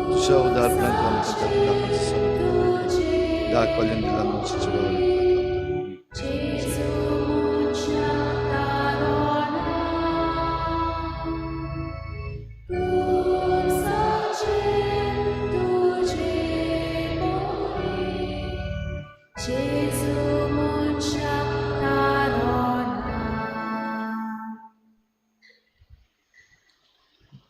तुझ्या उदारपणान आमकां दाखवल्यान दिला मनशाच्या वावरांतल्यान.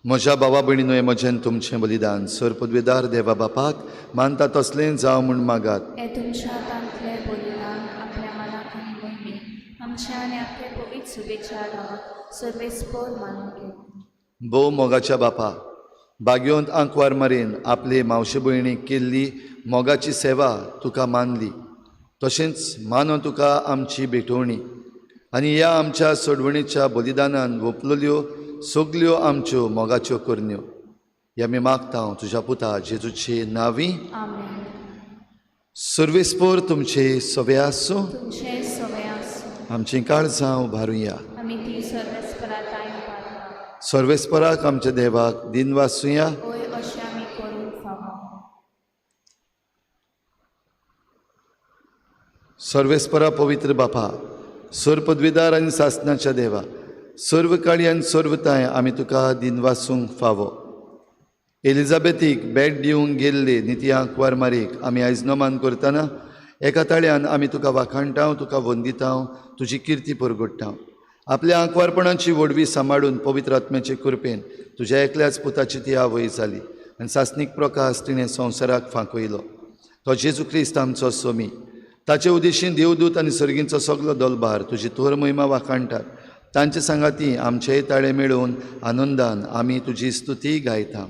म्हज्या भावा भयणीनो, म्हजें तुमचें बलिदान सर पदवेदार देवा बापाक मानता तसलें जावं म्हूण मागात। हे तुमच्या हातांतलें बलिदान आपल्या मनाक आनी मोहिमेक आमच्या आनी आपले पवित्र शुभेच्छा गांवाक सर्वेस्पोर मानून घे। भोव मोगाच्या बापा, बागयोंत आंकवार मारेन आपले मावशे भयणीक केल्ली मोगाची सेवा तुका मानली, तशेंच मानो तुका आमची भेटवणी आनी ह्या आमच्या सोडवणीच्या बलिदानान वोपलेल्यो सगल्यो आमच्यो मोगाच्यो करण्यो। ह्या आमी मागता तुज्या पुता जेजूचे नांवी, आमेन। सर्वेस्पोर तुमचे सवे आसूं, तुमचे सवे आसूं। आमचीं काळजां उबारुया। आमी ती सर्वेस्परा ताय उबारता। सर्वेस्पराक आमच्या देवाक दिनवासुया। ओय अशें आमी करूंक फावो। सर्वेस्परा पवित्र बापा, सर्व पदवीदार आनी सासनाच्या देवा, सर्व काळी आनी सर्वताय आमी तुका दिनवासूंक फावो। एलिजाबेथीक भेट दिवंक गेल्ले निती आंकवार मारीक आमी आयज नमान करतना एका ताळ्यान आमी तुका वाखाणटाव, तुका वंदिताव, तुजी किर्ती परगट्टाव। आपल्या आंकवारपणाची व्हडवी सांबाळून पवित्र आत्म्याचे कृपेन तुज्या एकल्याच पुताची ती आवय जाली आनी सासणीक प्रकाश तिणें संवसाराक फांकयलो। तो जेजू क्रिस्त आमचो सोमी, ताचे उदेशीन देवदूत आनी सर्गींचो सगलो दलबार तुजी थोर महिमा वाखाणटात। तांचे सांगाती आमचेय ताळे मेळोवन आनंदान आमी तुजी स्तुती गायता।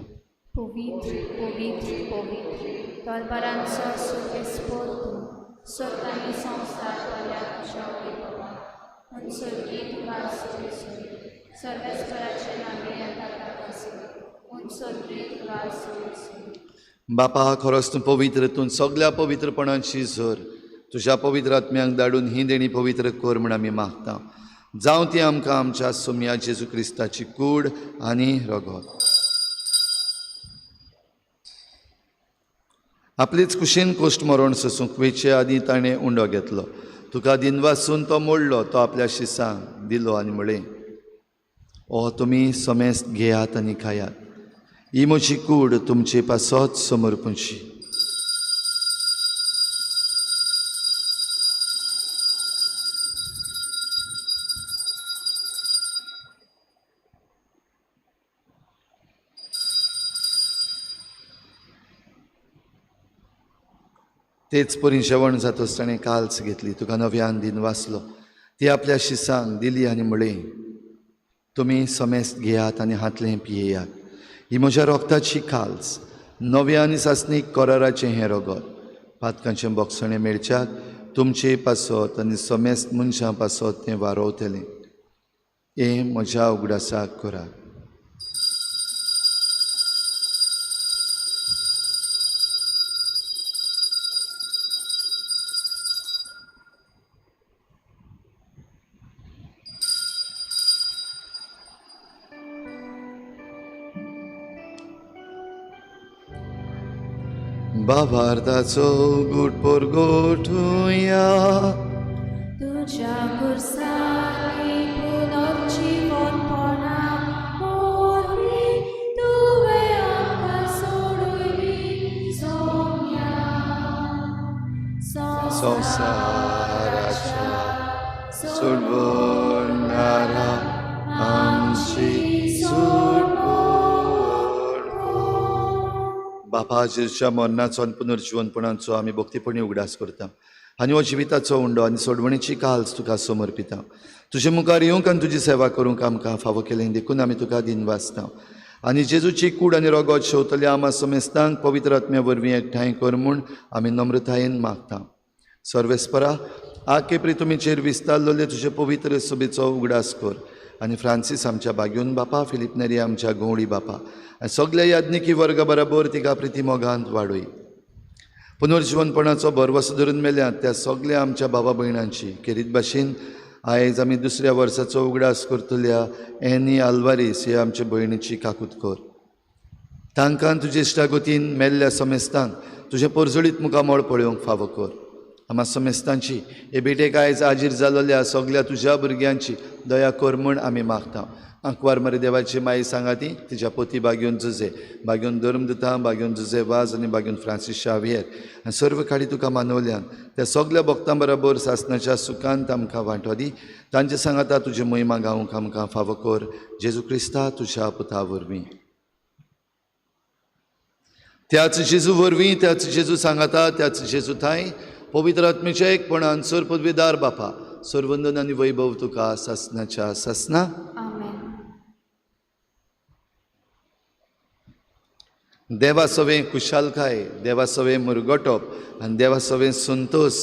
पवित्र पवित्र पवित्र दलबारांचो सर्वेस्पोर तूं, स्वर्ग आनी संवसार भरल्या तुज्या वैभवान। म्हूण सर्गी तुका स्तुती, सर्वेस्पराचे नांवे येता ताका म्हूण सर्गी तुका स्तुती। बापा, खरोच तूं पवित्र, तूं सगल्या पवित्रपणाची झर, तुज्या पवित्र आत्म्यांक धाडून ही देणी पवित्र कर म्हूण आमी मागता। जावं ती आमकां आमच्या सोम्या जेजू क्रिस्ताची कूड आनी रगत। आपलेच कुशीन कोश्ट मरण सोसूंक वेचे आदीं ताणें उंडो घेतलो, तुका दिनवासून तो मोडलो, तो आपल्या शिसांक दिलो आनी म्हळें, ओ तुमी समेस्त घेयात आनी खायात, ही म्हजी कूड तुमचे पासत समर्पूची। तेच परी जेवण जातच ताणें काल्स घेतली, तुका नव्यान दिन वाचलो, ती आपल्या शिसांक दिली आनी म्हळें, तुमी समेस्त घेयात आनी हातलें पियेयात, ही म्हज्या रोगताची काल्स, नव्या आनी सासणीक कराराचें हें रगत, पातकांचें बोगसणें मेळच्याक तुमचे पासत आनी समेस्त मनशां पासत तें वारोवतलें। हें म्हज्या उगडासाक करात। बाबार्दाचो गुट परगोठुया, तुज्या खुर्सांनी पुनर्जीवनपणा वरवीं तुवें आमकां सोडयली सोम्या। संवसाराच्या सोडवणारा आमची सोडवण। बापा, जेजूच्या मरणाचो आनी पुनर्जीवनपणाचो आमी भक्तीपणी उगडास करता आनी हो जिविताचो उंडो आनी सोडवणीची काल्स तुका समर्पिता। तुजे मुखार येवंक आनी तुजी सेवा करूंक आमकां फावो केलें देखून आमी तुका दिनवासता आनी जेजूची कूड आनी रगत शेवतल्या आमा समेस्तांक पवित्र आत्म्या वरवीं एकठांय कर म्हूण आमी नम्रतायेन मागता। सर्वेस्परा, आके प्रितुमीचेर विस्तारलेले तुजे पवित्र सभेचो उगडास कर आनी फ्रांसीस आमच्या बाग्योन बापा, फिलीप नेरी आमच्या गवळी बापा आनी सगल्या याज्ञिकी वर्गा बराबर तिका प्रिती मोगांत वाडय। पुनर्जीवनपणाचो भरवसो धरून मेल्यात त्या सगल्या आमच्या बाबा भयणांची खेरीत भाशेन आयज आमी दुसऱ्या वर्साचो उगडास करतल्या एनी आल्वारीस हे आमचे भयणीची काकूत कर। तांकां तुजे इश्टागतीन मेल्ल्या समेस्तांक तुजें परजळीत मुखामळ पळोवंक फावो कर। आमा समेस्तांची हे भेटेक आयज आजीर जालोल्या सगल्या तुज्या भुरग्यांची दया कर म्हूण आमी मागता। आंकवार मरे देवाची माई सांगाती तिच्या पोती बागेवन जुजे, बागेवन धर्मदुता, बागेवन जुजे वाज आनी बागेवन फ्रांसीस शावियर आनी सर्व खाडी तुका मानवल्यान त्या सगल्या भक्तां बराबर सासनाच्या सुखांत आमकां वांटो दी। तांचे सांगाता तुजी महिमा गावंक आमकां फावो कर, जेजू क्रिस्ता तुज्या पुता वरवीं। त्याच जेजू वरवीं, त्याच जेजू सांगाता, त्याच जेजू थांय पवित्र आत्मेच्या एकपणान सर पदवीदार बापा, सरवंदन आनी वैभव तुका सासनाच्या सासना. आमेन. देवा सवें खुशालकाय, देवा सवें मुरगटप आनी देवा सवें संतोस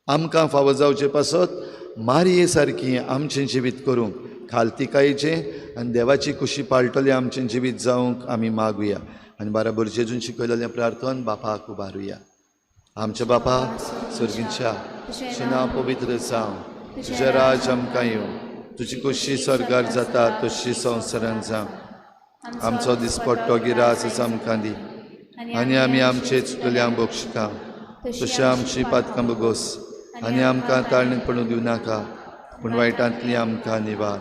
आमकां फावो जावचे पासत मारये सारकी आमचें जिवीत करूंक खालतिकायेचें आनी देवाची खुशी पाळटलें आमचें जिवीत जावंक आमी मागुया आनी बाराबर जेजून शिकयलेलें प्रार्थन बापाक उबारुया. आमच्या बापा सर्गीच्या, तुजें नांव पवित्र जावं, तुजें राज आमकां येवं, तुजी खुशी स्वर्गार जाता तशी संवसारांत जावं. आमचो दिसपट्टो गिरास आमकां दी आनी आमी आमचे चुकल्यांक बक्षिता तशें आमची पातकां बगोस आनी आमकां ताळणीत पडूंक दिवं नाका, पूण वायटांतली आमकां निवार.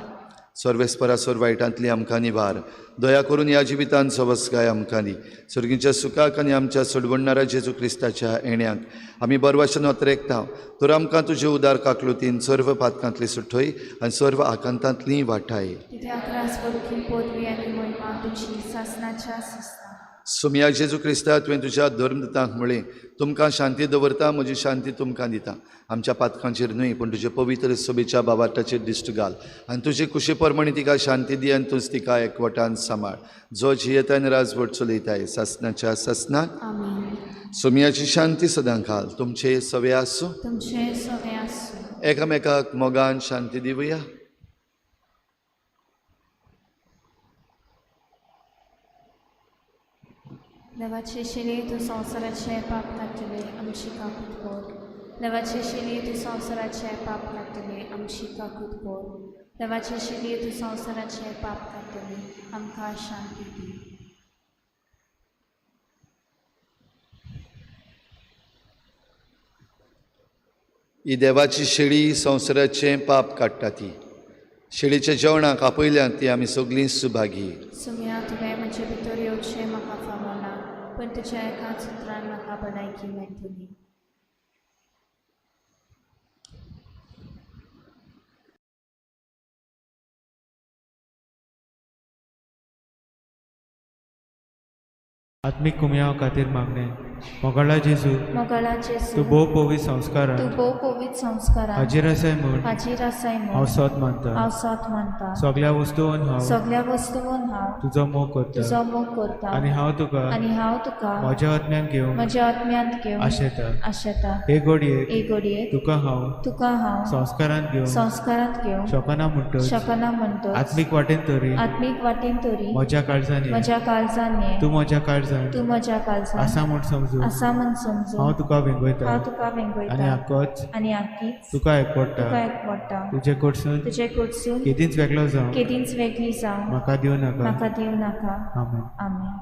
सर्वेस्परा सोर वायटांतली आमकां निवार. दया करून ह्या जिवितान सवसकाय आमकां दी. सर्गीच्या सुखाक आनी आमच्या सोडवणणारा जेजू क्रिस्ताच्या येण्याक आमी बरवाशन अत्रेकता. तर आमकां तुजे उदार काकलुतीन सर्व पातकांतली सुठय आनी सर्व आकांतांतली वाटाय. सोमया जेजू क्रिस्ता, तुवें तुज्या धर्मदूतांक म्हळें, तुमकां शांती दवरता, म्हजी शांती तुमकां दिता. आमच्या पातकांचेर न्हय पूण तुजे पवित्र सभेच्या बाबाटाचेर दिश्ट घाल आनी तुजे कुशे प्रमाणे तिका शांती दी आनी तूंच तिका एकवटान सांबाळ, जो जियेता आनी राजवट चलयताय सासनाच्या सासनाक. सोमयाची शांती सदां घाल तुमचे सवे आसूं. एकामेकाक मोगान शांती दिवया. देवाचे शिले तूं संवसाराचें पाप काडटले, आमची काकूत कर. देवाचे शिले तूं संवसाराचें पाप काडटले, आमची काकूत कर. देवाचे शिले तूं संवसाराचें पाप काडटले, आमकां शांती दी. ही देवाची शेळी संवसाराचें पाप काडटा. ती शेळीच्या जेवणाक आपयल्यान ती आमी सगळीं सुभागी. सुम्या, तुवें म्हजे भितर येवचें म्हाका फावना, पूण तुज्या एकाच उतरान म्हाका भलायकी मेळटली. आत्मीक कुमयाव खातीर मागणें. मोगाळा जेजू, मोगाळा जेजू, तूं भोव पवित्र संस्कारान, तूं भोव पवित्र संस्कारान हाजीर आसाय म्हूण, हाजीर आसाय म्हूण हांव सोद मानता. हांव सोद मानता. सगळ्या वस्तून हांव, सगळ्या वस्तून हांव तुजो मोग करता, तुजो मोग करता आनी हांव तुका, आनी हांव तुका म्हज्या आत्म्यान घेवंक, म्हज्या आत्म्यांत घेवंक आशेता. आशेता. हे घडयेक, हे घडयेक तुका हांव, तुका हांव संस्कारांत घेवंक, संस्कारांत घेवंक शकना म्हणटच, शकना म्हणटच, आत्मीक वाटेन तरी, आत्मीक वाटेन तरी म्हज्या काळजान, म्हज्या काळजान ये, तूं म्हज्या काळजान, तूं म्हज्या काळजान आसा म्हूण समजून, आसा म्हूण समजून, हांव तुका वेंगयता, हांव तुका वेंगयता आनी आकोच, आनी आकीच तुका एकवडटा, तुका एकवडटा. तुजे कडसून, तुजे कडसून केदींच वेगळो जावं, केदींच वेगळी जावं म्हाका दिवं नाका. म्हाका दिवं नाका. आमेन. आमेन.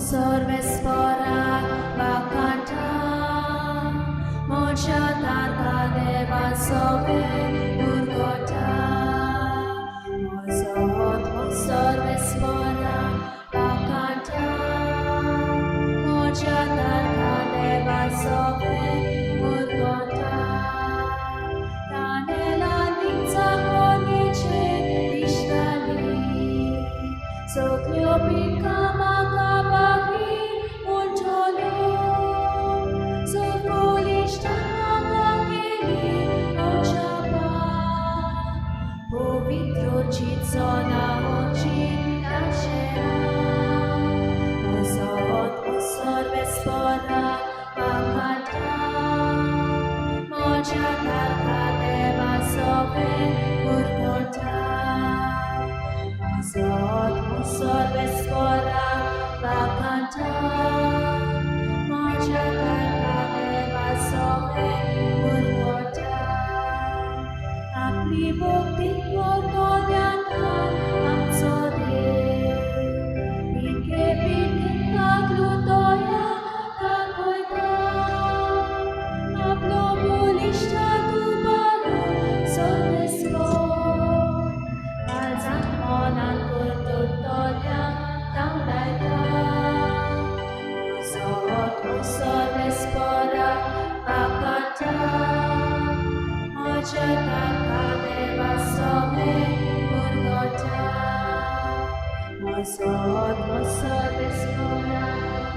सर्वेस्परा वाकाटा म्हज्या तारका देवा सोबे उरगोटा. म्हजो आत्मो सर्वेस्परा वाकाटा म्हज्या तारका देवा सोबे उरगोटा. तानेला दिंचा कोणीचे दिसताली सो सोबे मुरगोटा Zot musor vespora vacanta Moja tarka deva sobe murgota Apli bhakti korto dhyana amso dev Pike pike kaglutoya kakoita Aplo bulishta tupalo sorvesko Kalzang monan kurtutoya tambaita Zot musor vespora vacanta Moja tarka deva sobe murgota Mosot mosot vespora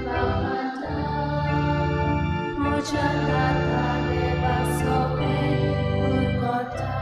vacanta Moja tarka deva sobe murgota.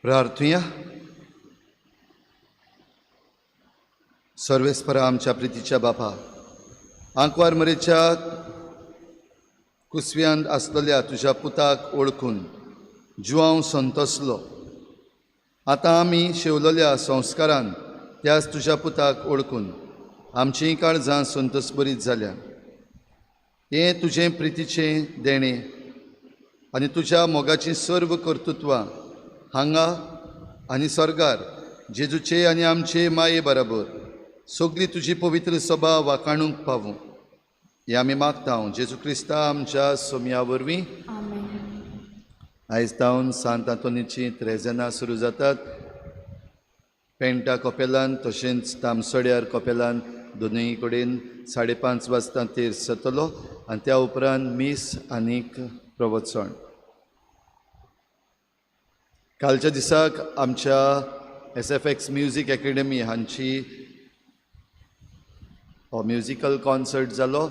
प्रार्थुया. सर्वेस्परा आमच्या प्रितीच्या बापा, आंकवार मरेच्या कुसव्यांत आसलेल्या तुज्या पुताक ओळखून जुआंव संतोसलो. आतां आमी शेवलेल्या संस्कारान त्याच तुज्या पुताक ओळखून आमचीं काळजां संतोसबरीत जाल्या. हें तुजें प्रितीचें देणें आनी तुज्या मोगाचीं सर्व कर्तृत्वां हांगा आनी स्वर्गार जेजूचे आनी आमचे माये बराबर सगळी तुजी पवित्र सभा वाखाणूंक पावूं हें आमी मागता जेजू क्रिस्ता आमच्या सोमया वरवीं. आयज तावन सांत आंतोनीची त्रेजेनां सुरू जातात. पेंटा कपेलान तशेंच तामसड्यार कपेलान दोनूय कडेन 5:30 वाजता तेर्स जातलो आनी त्या उपरांत मीस आनीक प्रवचन. कालच्या दिसाक आमच्या SFX music academy हांची हो म्युजिकल कॉन्सर्ट जालो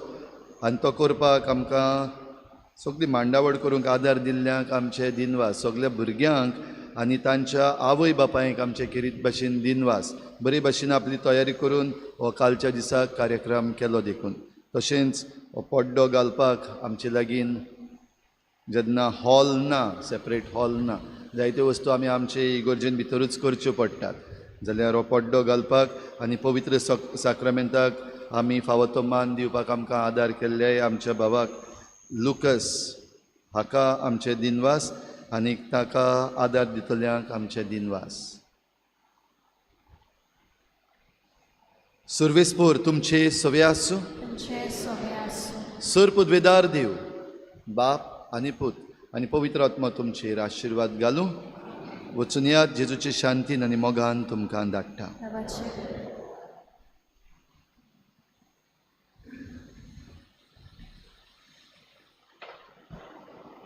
आनी तो करपाक आमकां सगळी मांडावळ करूंक आदार दिल्ल्यांक आमचे दिनवास. सगल्या भुरग्यांक आनी तांच्या आवय बापायक आमचे खेरीत भाशेन दिनवास. बरे भाशेन आपली तयारी करून हो कालच्या दिसाक कार्यक्रम केलो देखून. तशेंच हो पड्डो घालपाक आमचे लागीं जेन्ना हॉल ना, सेपरेट हॉल ना, जायत्यो वस्तू आमी आमचे इगर्जेन भितरूच करच्यो पडटात. जाल्यार हो पड्डो घालपाक आनी पवित्र साक्रामेंताक आमी फावो तो मान दिवपाक आमकां आदार केल्ले आमच्या भावाक लुकस हाका आमचे दिनवास आनी ताका आदार दितल्यांक आमचे दिनवास. सुर्वेस्पोर तुमचे सवे आसूं. सर पुदवेदार देव बाप आनी पूत आनी पवित्र आत्मा तुमचेर आशिर्वाद घालूं. वचून यात जेजूचे शांतीन आनी मोगान तुमकां धाडटा.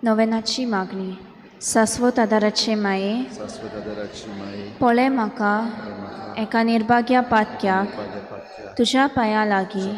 नोवेनाची मागणी. शाश्वत आदाराचे माये, पळय म्हाका एका निर्भाग्या पातक्याक तुज्या पांयां लागीं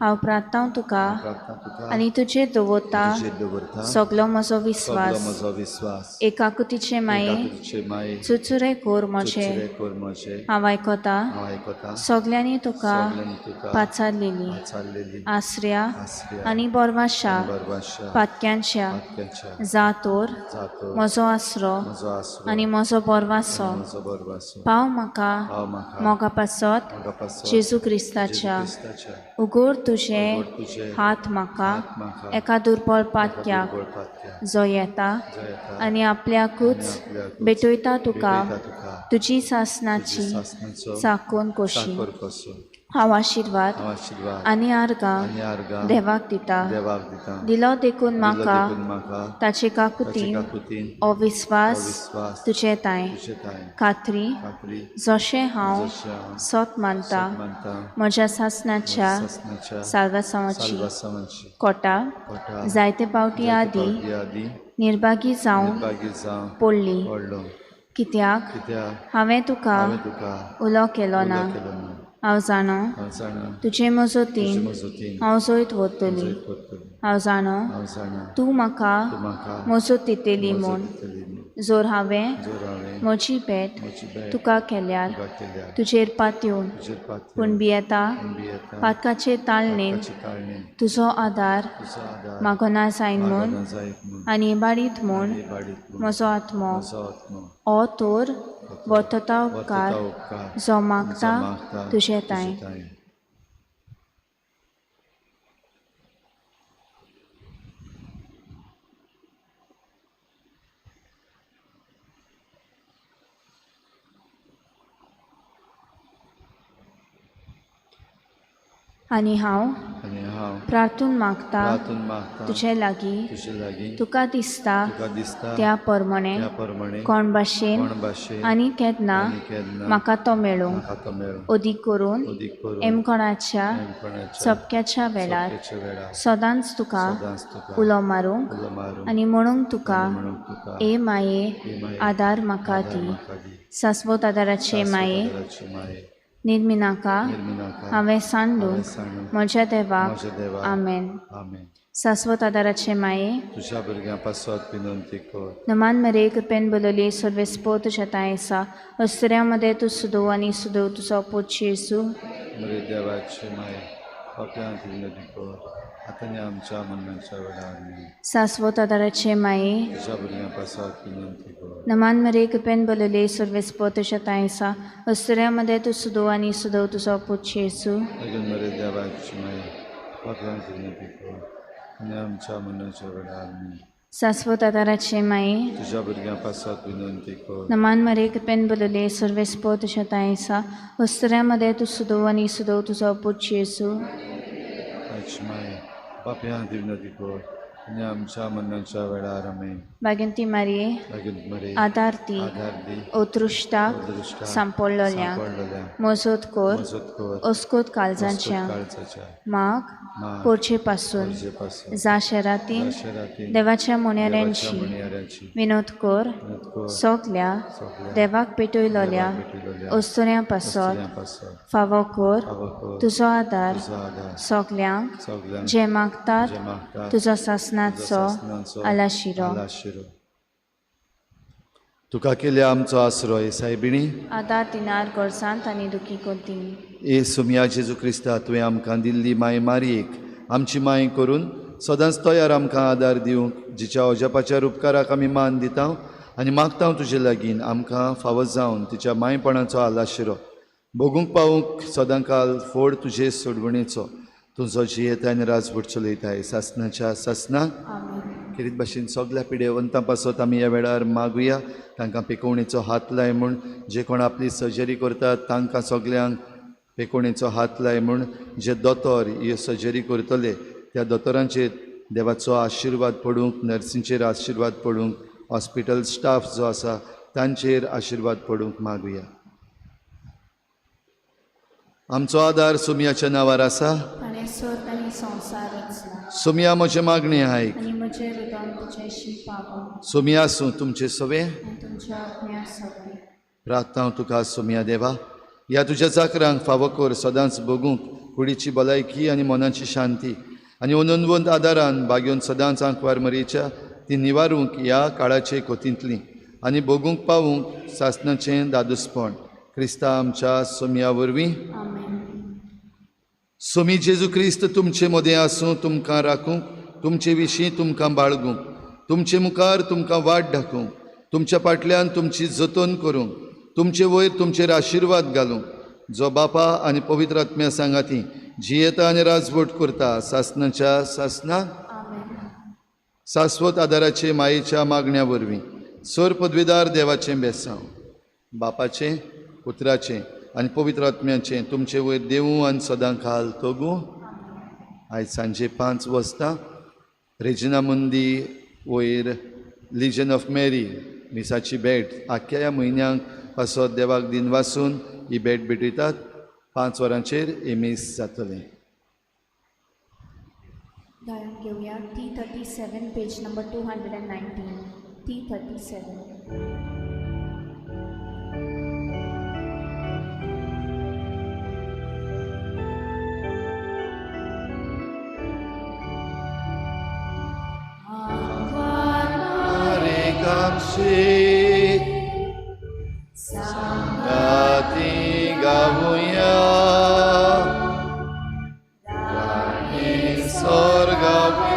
हांव प्रार्थना तुका प्रार्थना तुका आनी तुजेर दवरता तुजेर दवरता सगलो म्हजो सगलो विस्वास. म्हजो विस्वास. एकाकुतीचे माये एकाकुतीचे माये चुचुरे कोर म्हजे चुचुरे कोर म्हजे हांव आयकता हांव आयकता सगल्यांनी तुका सगल्यांनी तुका पाचारलेली पाचारलेली आसऱ्या आसऱ्या आनी बोरवाशा बरवाशा पातक्यांच्या पातक्यांच्या जातोर जातोर म्हजो आसरो म्हजो आसरो आनी म्हजो बोरवासो म्हजो बरवासो पाव म्हाका पाव म्हाका मोगा पासत मोगा पासत जेजू क्रिस्ताच्या जेजू क्रिस्ताच्या उगोड तुजे उगड तुजे हात म्हाका हात म्हाका एका दुर्बळ एका पातक्याक दुर्बळ पातक्याक जो येता जो येता आनी आपल्याकूच आनी आपल्याकूच भेटयता तुका भेटयता तुका तुजी सासनाची तुजी सासणाचो चाकून कोशी चाकर कसो हांव आशिर्वाद हांव आशिर्वाद आनी आर्गां आनी आर्गां देवाक दिता देवाक दिता दिलो देखून दिलो म्हाका देखून म्हाका ताचे ताचे काकुतीन काकुतीन हो विस्वास विस्वास तुजे तांय तुजे तांय खात्री खात्री जशें हांव जशें हांव सत मानता सत मानता म्हज्या सासणाच्या सासणाच्या साल्वासांवाची साल्वासांवाची कोटा कोटा जायते पावटी जायते आदी पावटी आदी निर्भागी जावन निर्भागी जावन पडली पडलो कित्याक कित्याक हांवें तुका हांवें तुका उलो केलो उलो ना केलो ना हांव जाणो हांव जाणा तुजे तुजे मजतीन मजतीन हांव जैत व्हरतली जैत व्हरतली हांव जाणो हांव जाणा तूं म्हाका तूं म्हाका मजत दितली मजत म्हूण दितली म्हूण जर हांवें जर हांवें म्हजी भेट म्हजी भेट तुका केल्यार तुका केल्यार तुजेर पातयेवन तुजेर पातयेवन पूण भियेता पूण भियेता पातकाचे ताळणेन पातकाचे ताळणेन तुजो आदार तुजो आदार मागना जायन म्हूण मागना जायत म्हूण आनी इबाडीत म्हूण आनी इबाडीत म्हूण म्हजो आत्मो म्हजो आत्मो हो तर वर्तता उपकार वर्तता उपकार जो मागता जो मागता तुजे तांय तांय. आनी हांव आनी हांव प्रार्थून मागता प्रार्थून मागता तुजे लागीं तुजे लागीं तुका दिसता तुका दिसता त्या प्रमाणे त्या प्रमाणे कोण भाशेन कोण भाशेन आनी केन्ना आनी केन्ना म्हाका तो मेळूंक म्हाका तो मेळूं अदीक करून अदीक करून एमकोणाच्या एमकोणाच्या सपक्याच्या वेळार सपक्याच्या वेळार सदांच तुका सदांच तुका उलो मारूंक उलो मारूंक आनी म्हणूंक तुका आनी म्हणूंक तुका ए माये ए माये, आदार म्हाका आदार दी म्हाका दी. सासवत आदाराचे माये आदाराचे माये निर्मिनाका निर्मिनाका हांवें सांडून हांवें सांडून म्हज्या देवाक म्हज्या देवाक आमेन. आमेन. सासवत आदाराचे माये तुज्या भुरग्यां पासत विनंती कर. नमान मरे कृपेन बोलवली सर्वेस्पो तुज्या तांय आसा अस्तुऱ्यां तूं सुदोव आनी सुदोव तुजो पूत जेजू. मरे देवाचे माये पापयांत विनंती कर आतां आनी आमच्या मरणाच्या वेळार. आमेन. सासवत आदाराचे माये तुज्या भुरग्यां पासत विनंती कर. नमान मरे कृपेन बोलवली सर्वेस्पो तुज्या तांय आसा अस्तुऱ्यां तूं सुदोव आनी सुदोव तुजो पूत जेजू. अजून मरे देवाची माये पापयांत विनंती कर आनी आमच्या मरणाच्या वेळार. आमेन. सासवत आदाराचे माये तुज्या भुरग्यां पासत विनंती कर. नमान मरे कृपेन बोलवली सर्वेस्पो तुज्या तांय आसा अस्तुऱ्यां तूं सुदोव आनी सुदोव तुजो पूत जेजू. आयची माये पापयांत विनंती कर आनी आमच्या मरणाच्या वेळार. आमेन. बागेंती मारये मागीर मरे आदार दी आधार दी अदृश्टाक अदृश्टाक सांपडलोल्यांक सांपडलेल्यांक मजत कर मजत कर अस्कोत काळजाच्या काळजाच्या माग माग पोरचे पासून गरजे जा शेरातीन पासून देवाच्या देवाच्या मोन्याऱ्यांची म्हणयाऱ्यांची विनोद कर विनोद कर सगल्या सगल्या देवाक पेटयलोल्या देवाक पेटयलोल्या अस्तुऱ्यां पासत अस्तुऱ्यां पासत फावो कर फावो कर तुजो आदार तुजो आदार सगल्यांक सगल्यांक जे मागतात जे मागतात तुजो तुजो सासनाचो सासणाचो आलाशिरो. आलाशिरो. तुका केल्या आमचो आसरो हे सायबिणी आदार दिनार गरजांत आनी दुखी कोंतीनी. ए सुमया जेजू क्रिस्ता तुवें आमकां दिल्ली माय मारयेक आमची माय करून सदांच तयार आमकां आदार दिवंक जिच्या अजापाच्या उपकाराक आमी मान दिता आनी मागता तुजे लागीं आमकां फावो जावन तिच्या मायपणाचो आलाशिरो भोगूंक पावूंक सदांकाल फोड तुजे सोडवणेचो. तुजो जियेताय आनी राजवट चलयताय सासनाच्या सासना. आमेन. खेरीत भाशेन सगल्या पिडेवंतां पासत आमी ह्या वेळार मागुया तांकां पेकोवणेचो हात लाय म्हूण. जे कोण आपली सर्जरी करतात तांकां सगल्यांक पेकोवणेचो हात लाय म्हूण. जे दोतोर ह्यो सर्जरी करतले त्या दोतोरांचेर देवाचो आशिर्वाद पडूंक, नर्सींचेर आशिर्वाद पडूंक, हॉस्पिटल स्टाफ जो आसा तांचेर आशिर्वाद पडूंक मागुया. आमचो आदार सुमयाच्या नांवार आसा. ताणें सर्ग आनी संवसार रचला सुमया म्हजें मागणें आयक. आनी म्हजें रुदन तुजेशी पावो सुमया आसूं तुमचें सवें. आनी तुमच्या आत्म्या सवें. प्रार्थना तुका सुमया देवा ह्या तुज्या चाकरांक फावो कर सदांच भोगूंक कुडीची भलायकी आनी मनाची शांती आनी अनंतवंत आदारान बागेवन सदांच आंकवार मरेच्या ती निवारूंक ह्या काळाचे कोतींतली आनी भोगूंक पावूंक सासणाचें दादूसपण क्रिस्ता आमच्या सोमया वरवीं. आमेन. सोमी जेजू क्रिस्त तुमचे मदें आसूं, तुमकां राखूंक, तुमचे विशीं तुमकां बाळगूंक, तुमचे मुखार तुमकां वाट दाखोवंक, तुमच्या फाटल्यान तुमची जतन करूंक, तुमचे वयर तुमचेर आशिर्वाद घालूंक, जो बापा आनी पवित्र आत्म्या सांगाती जियेता आनी राजवट करता सासणाच्या सासणाक. आमेन. सास्वत आदाराचे मायेच्या मागण्या वरवीं सर पदवीदार देवाचें बेसांव बापाचें पुत्राचें आनी पवित्र आत्म्याचें तुमचे वयर देवूं आनी सदां खाल तोगूं. आयज सांजे 5 वाजता रेजिना मुंदी वयर लिजन ऑफ मेरी मिसाची भेट आख्ख्या ह्या म्हयन्यांक पासत देवाक दिनवासून ही भेट भेटयतात. 5 वरांचेर ही मीस जातलें. गायन घेवया T37 page number 219. T37. सांगाती गावया राणी स्वर्गावयलो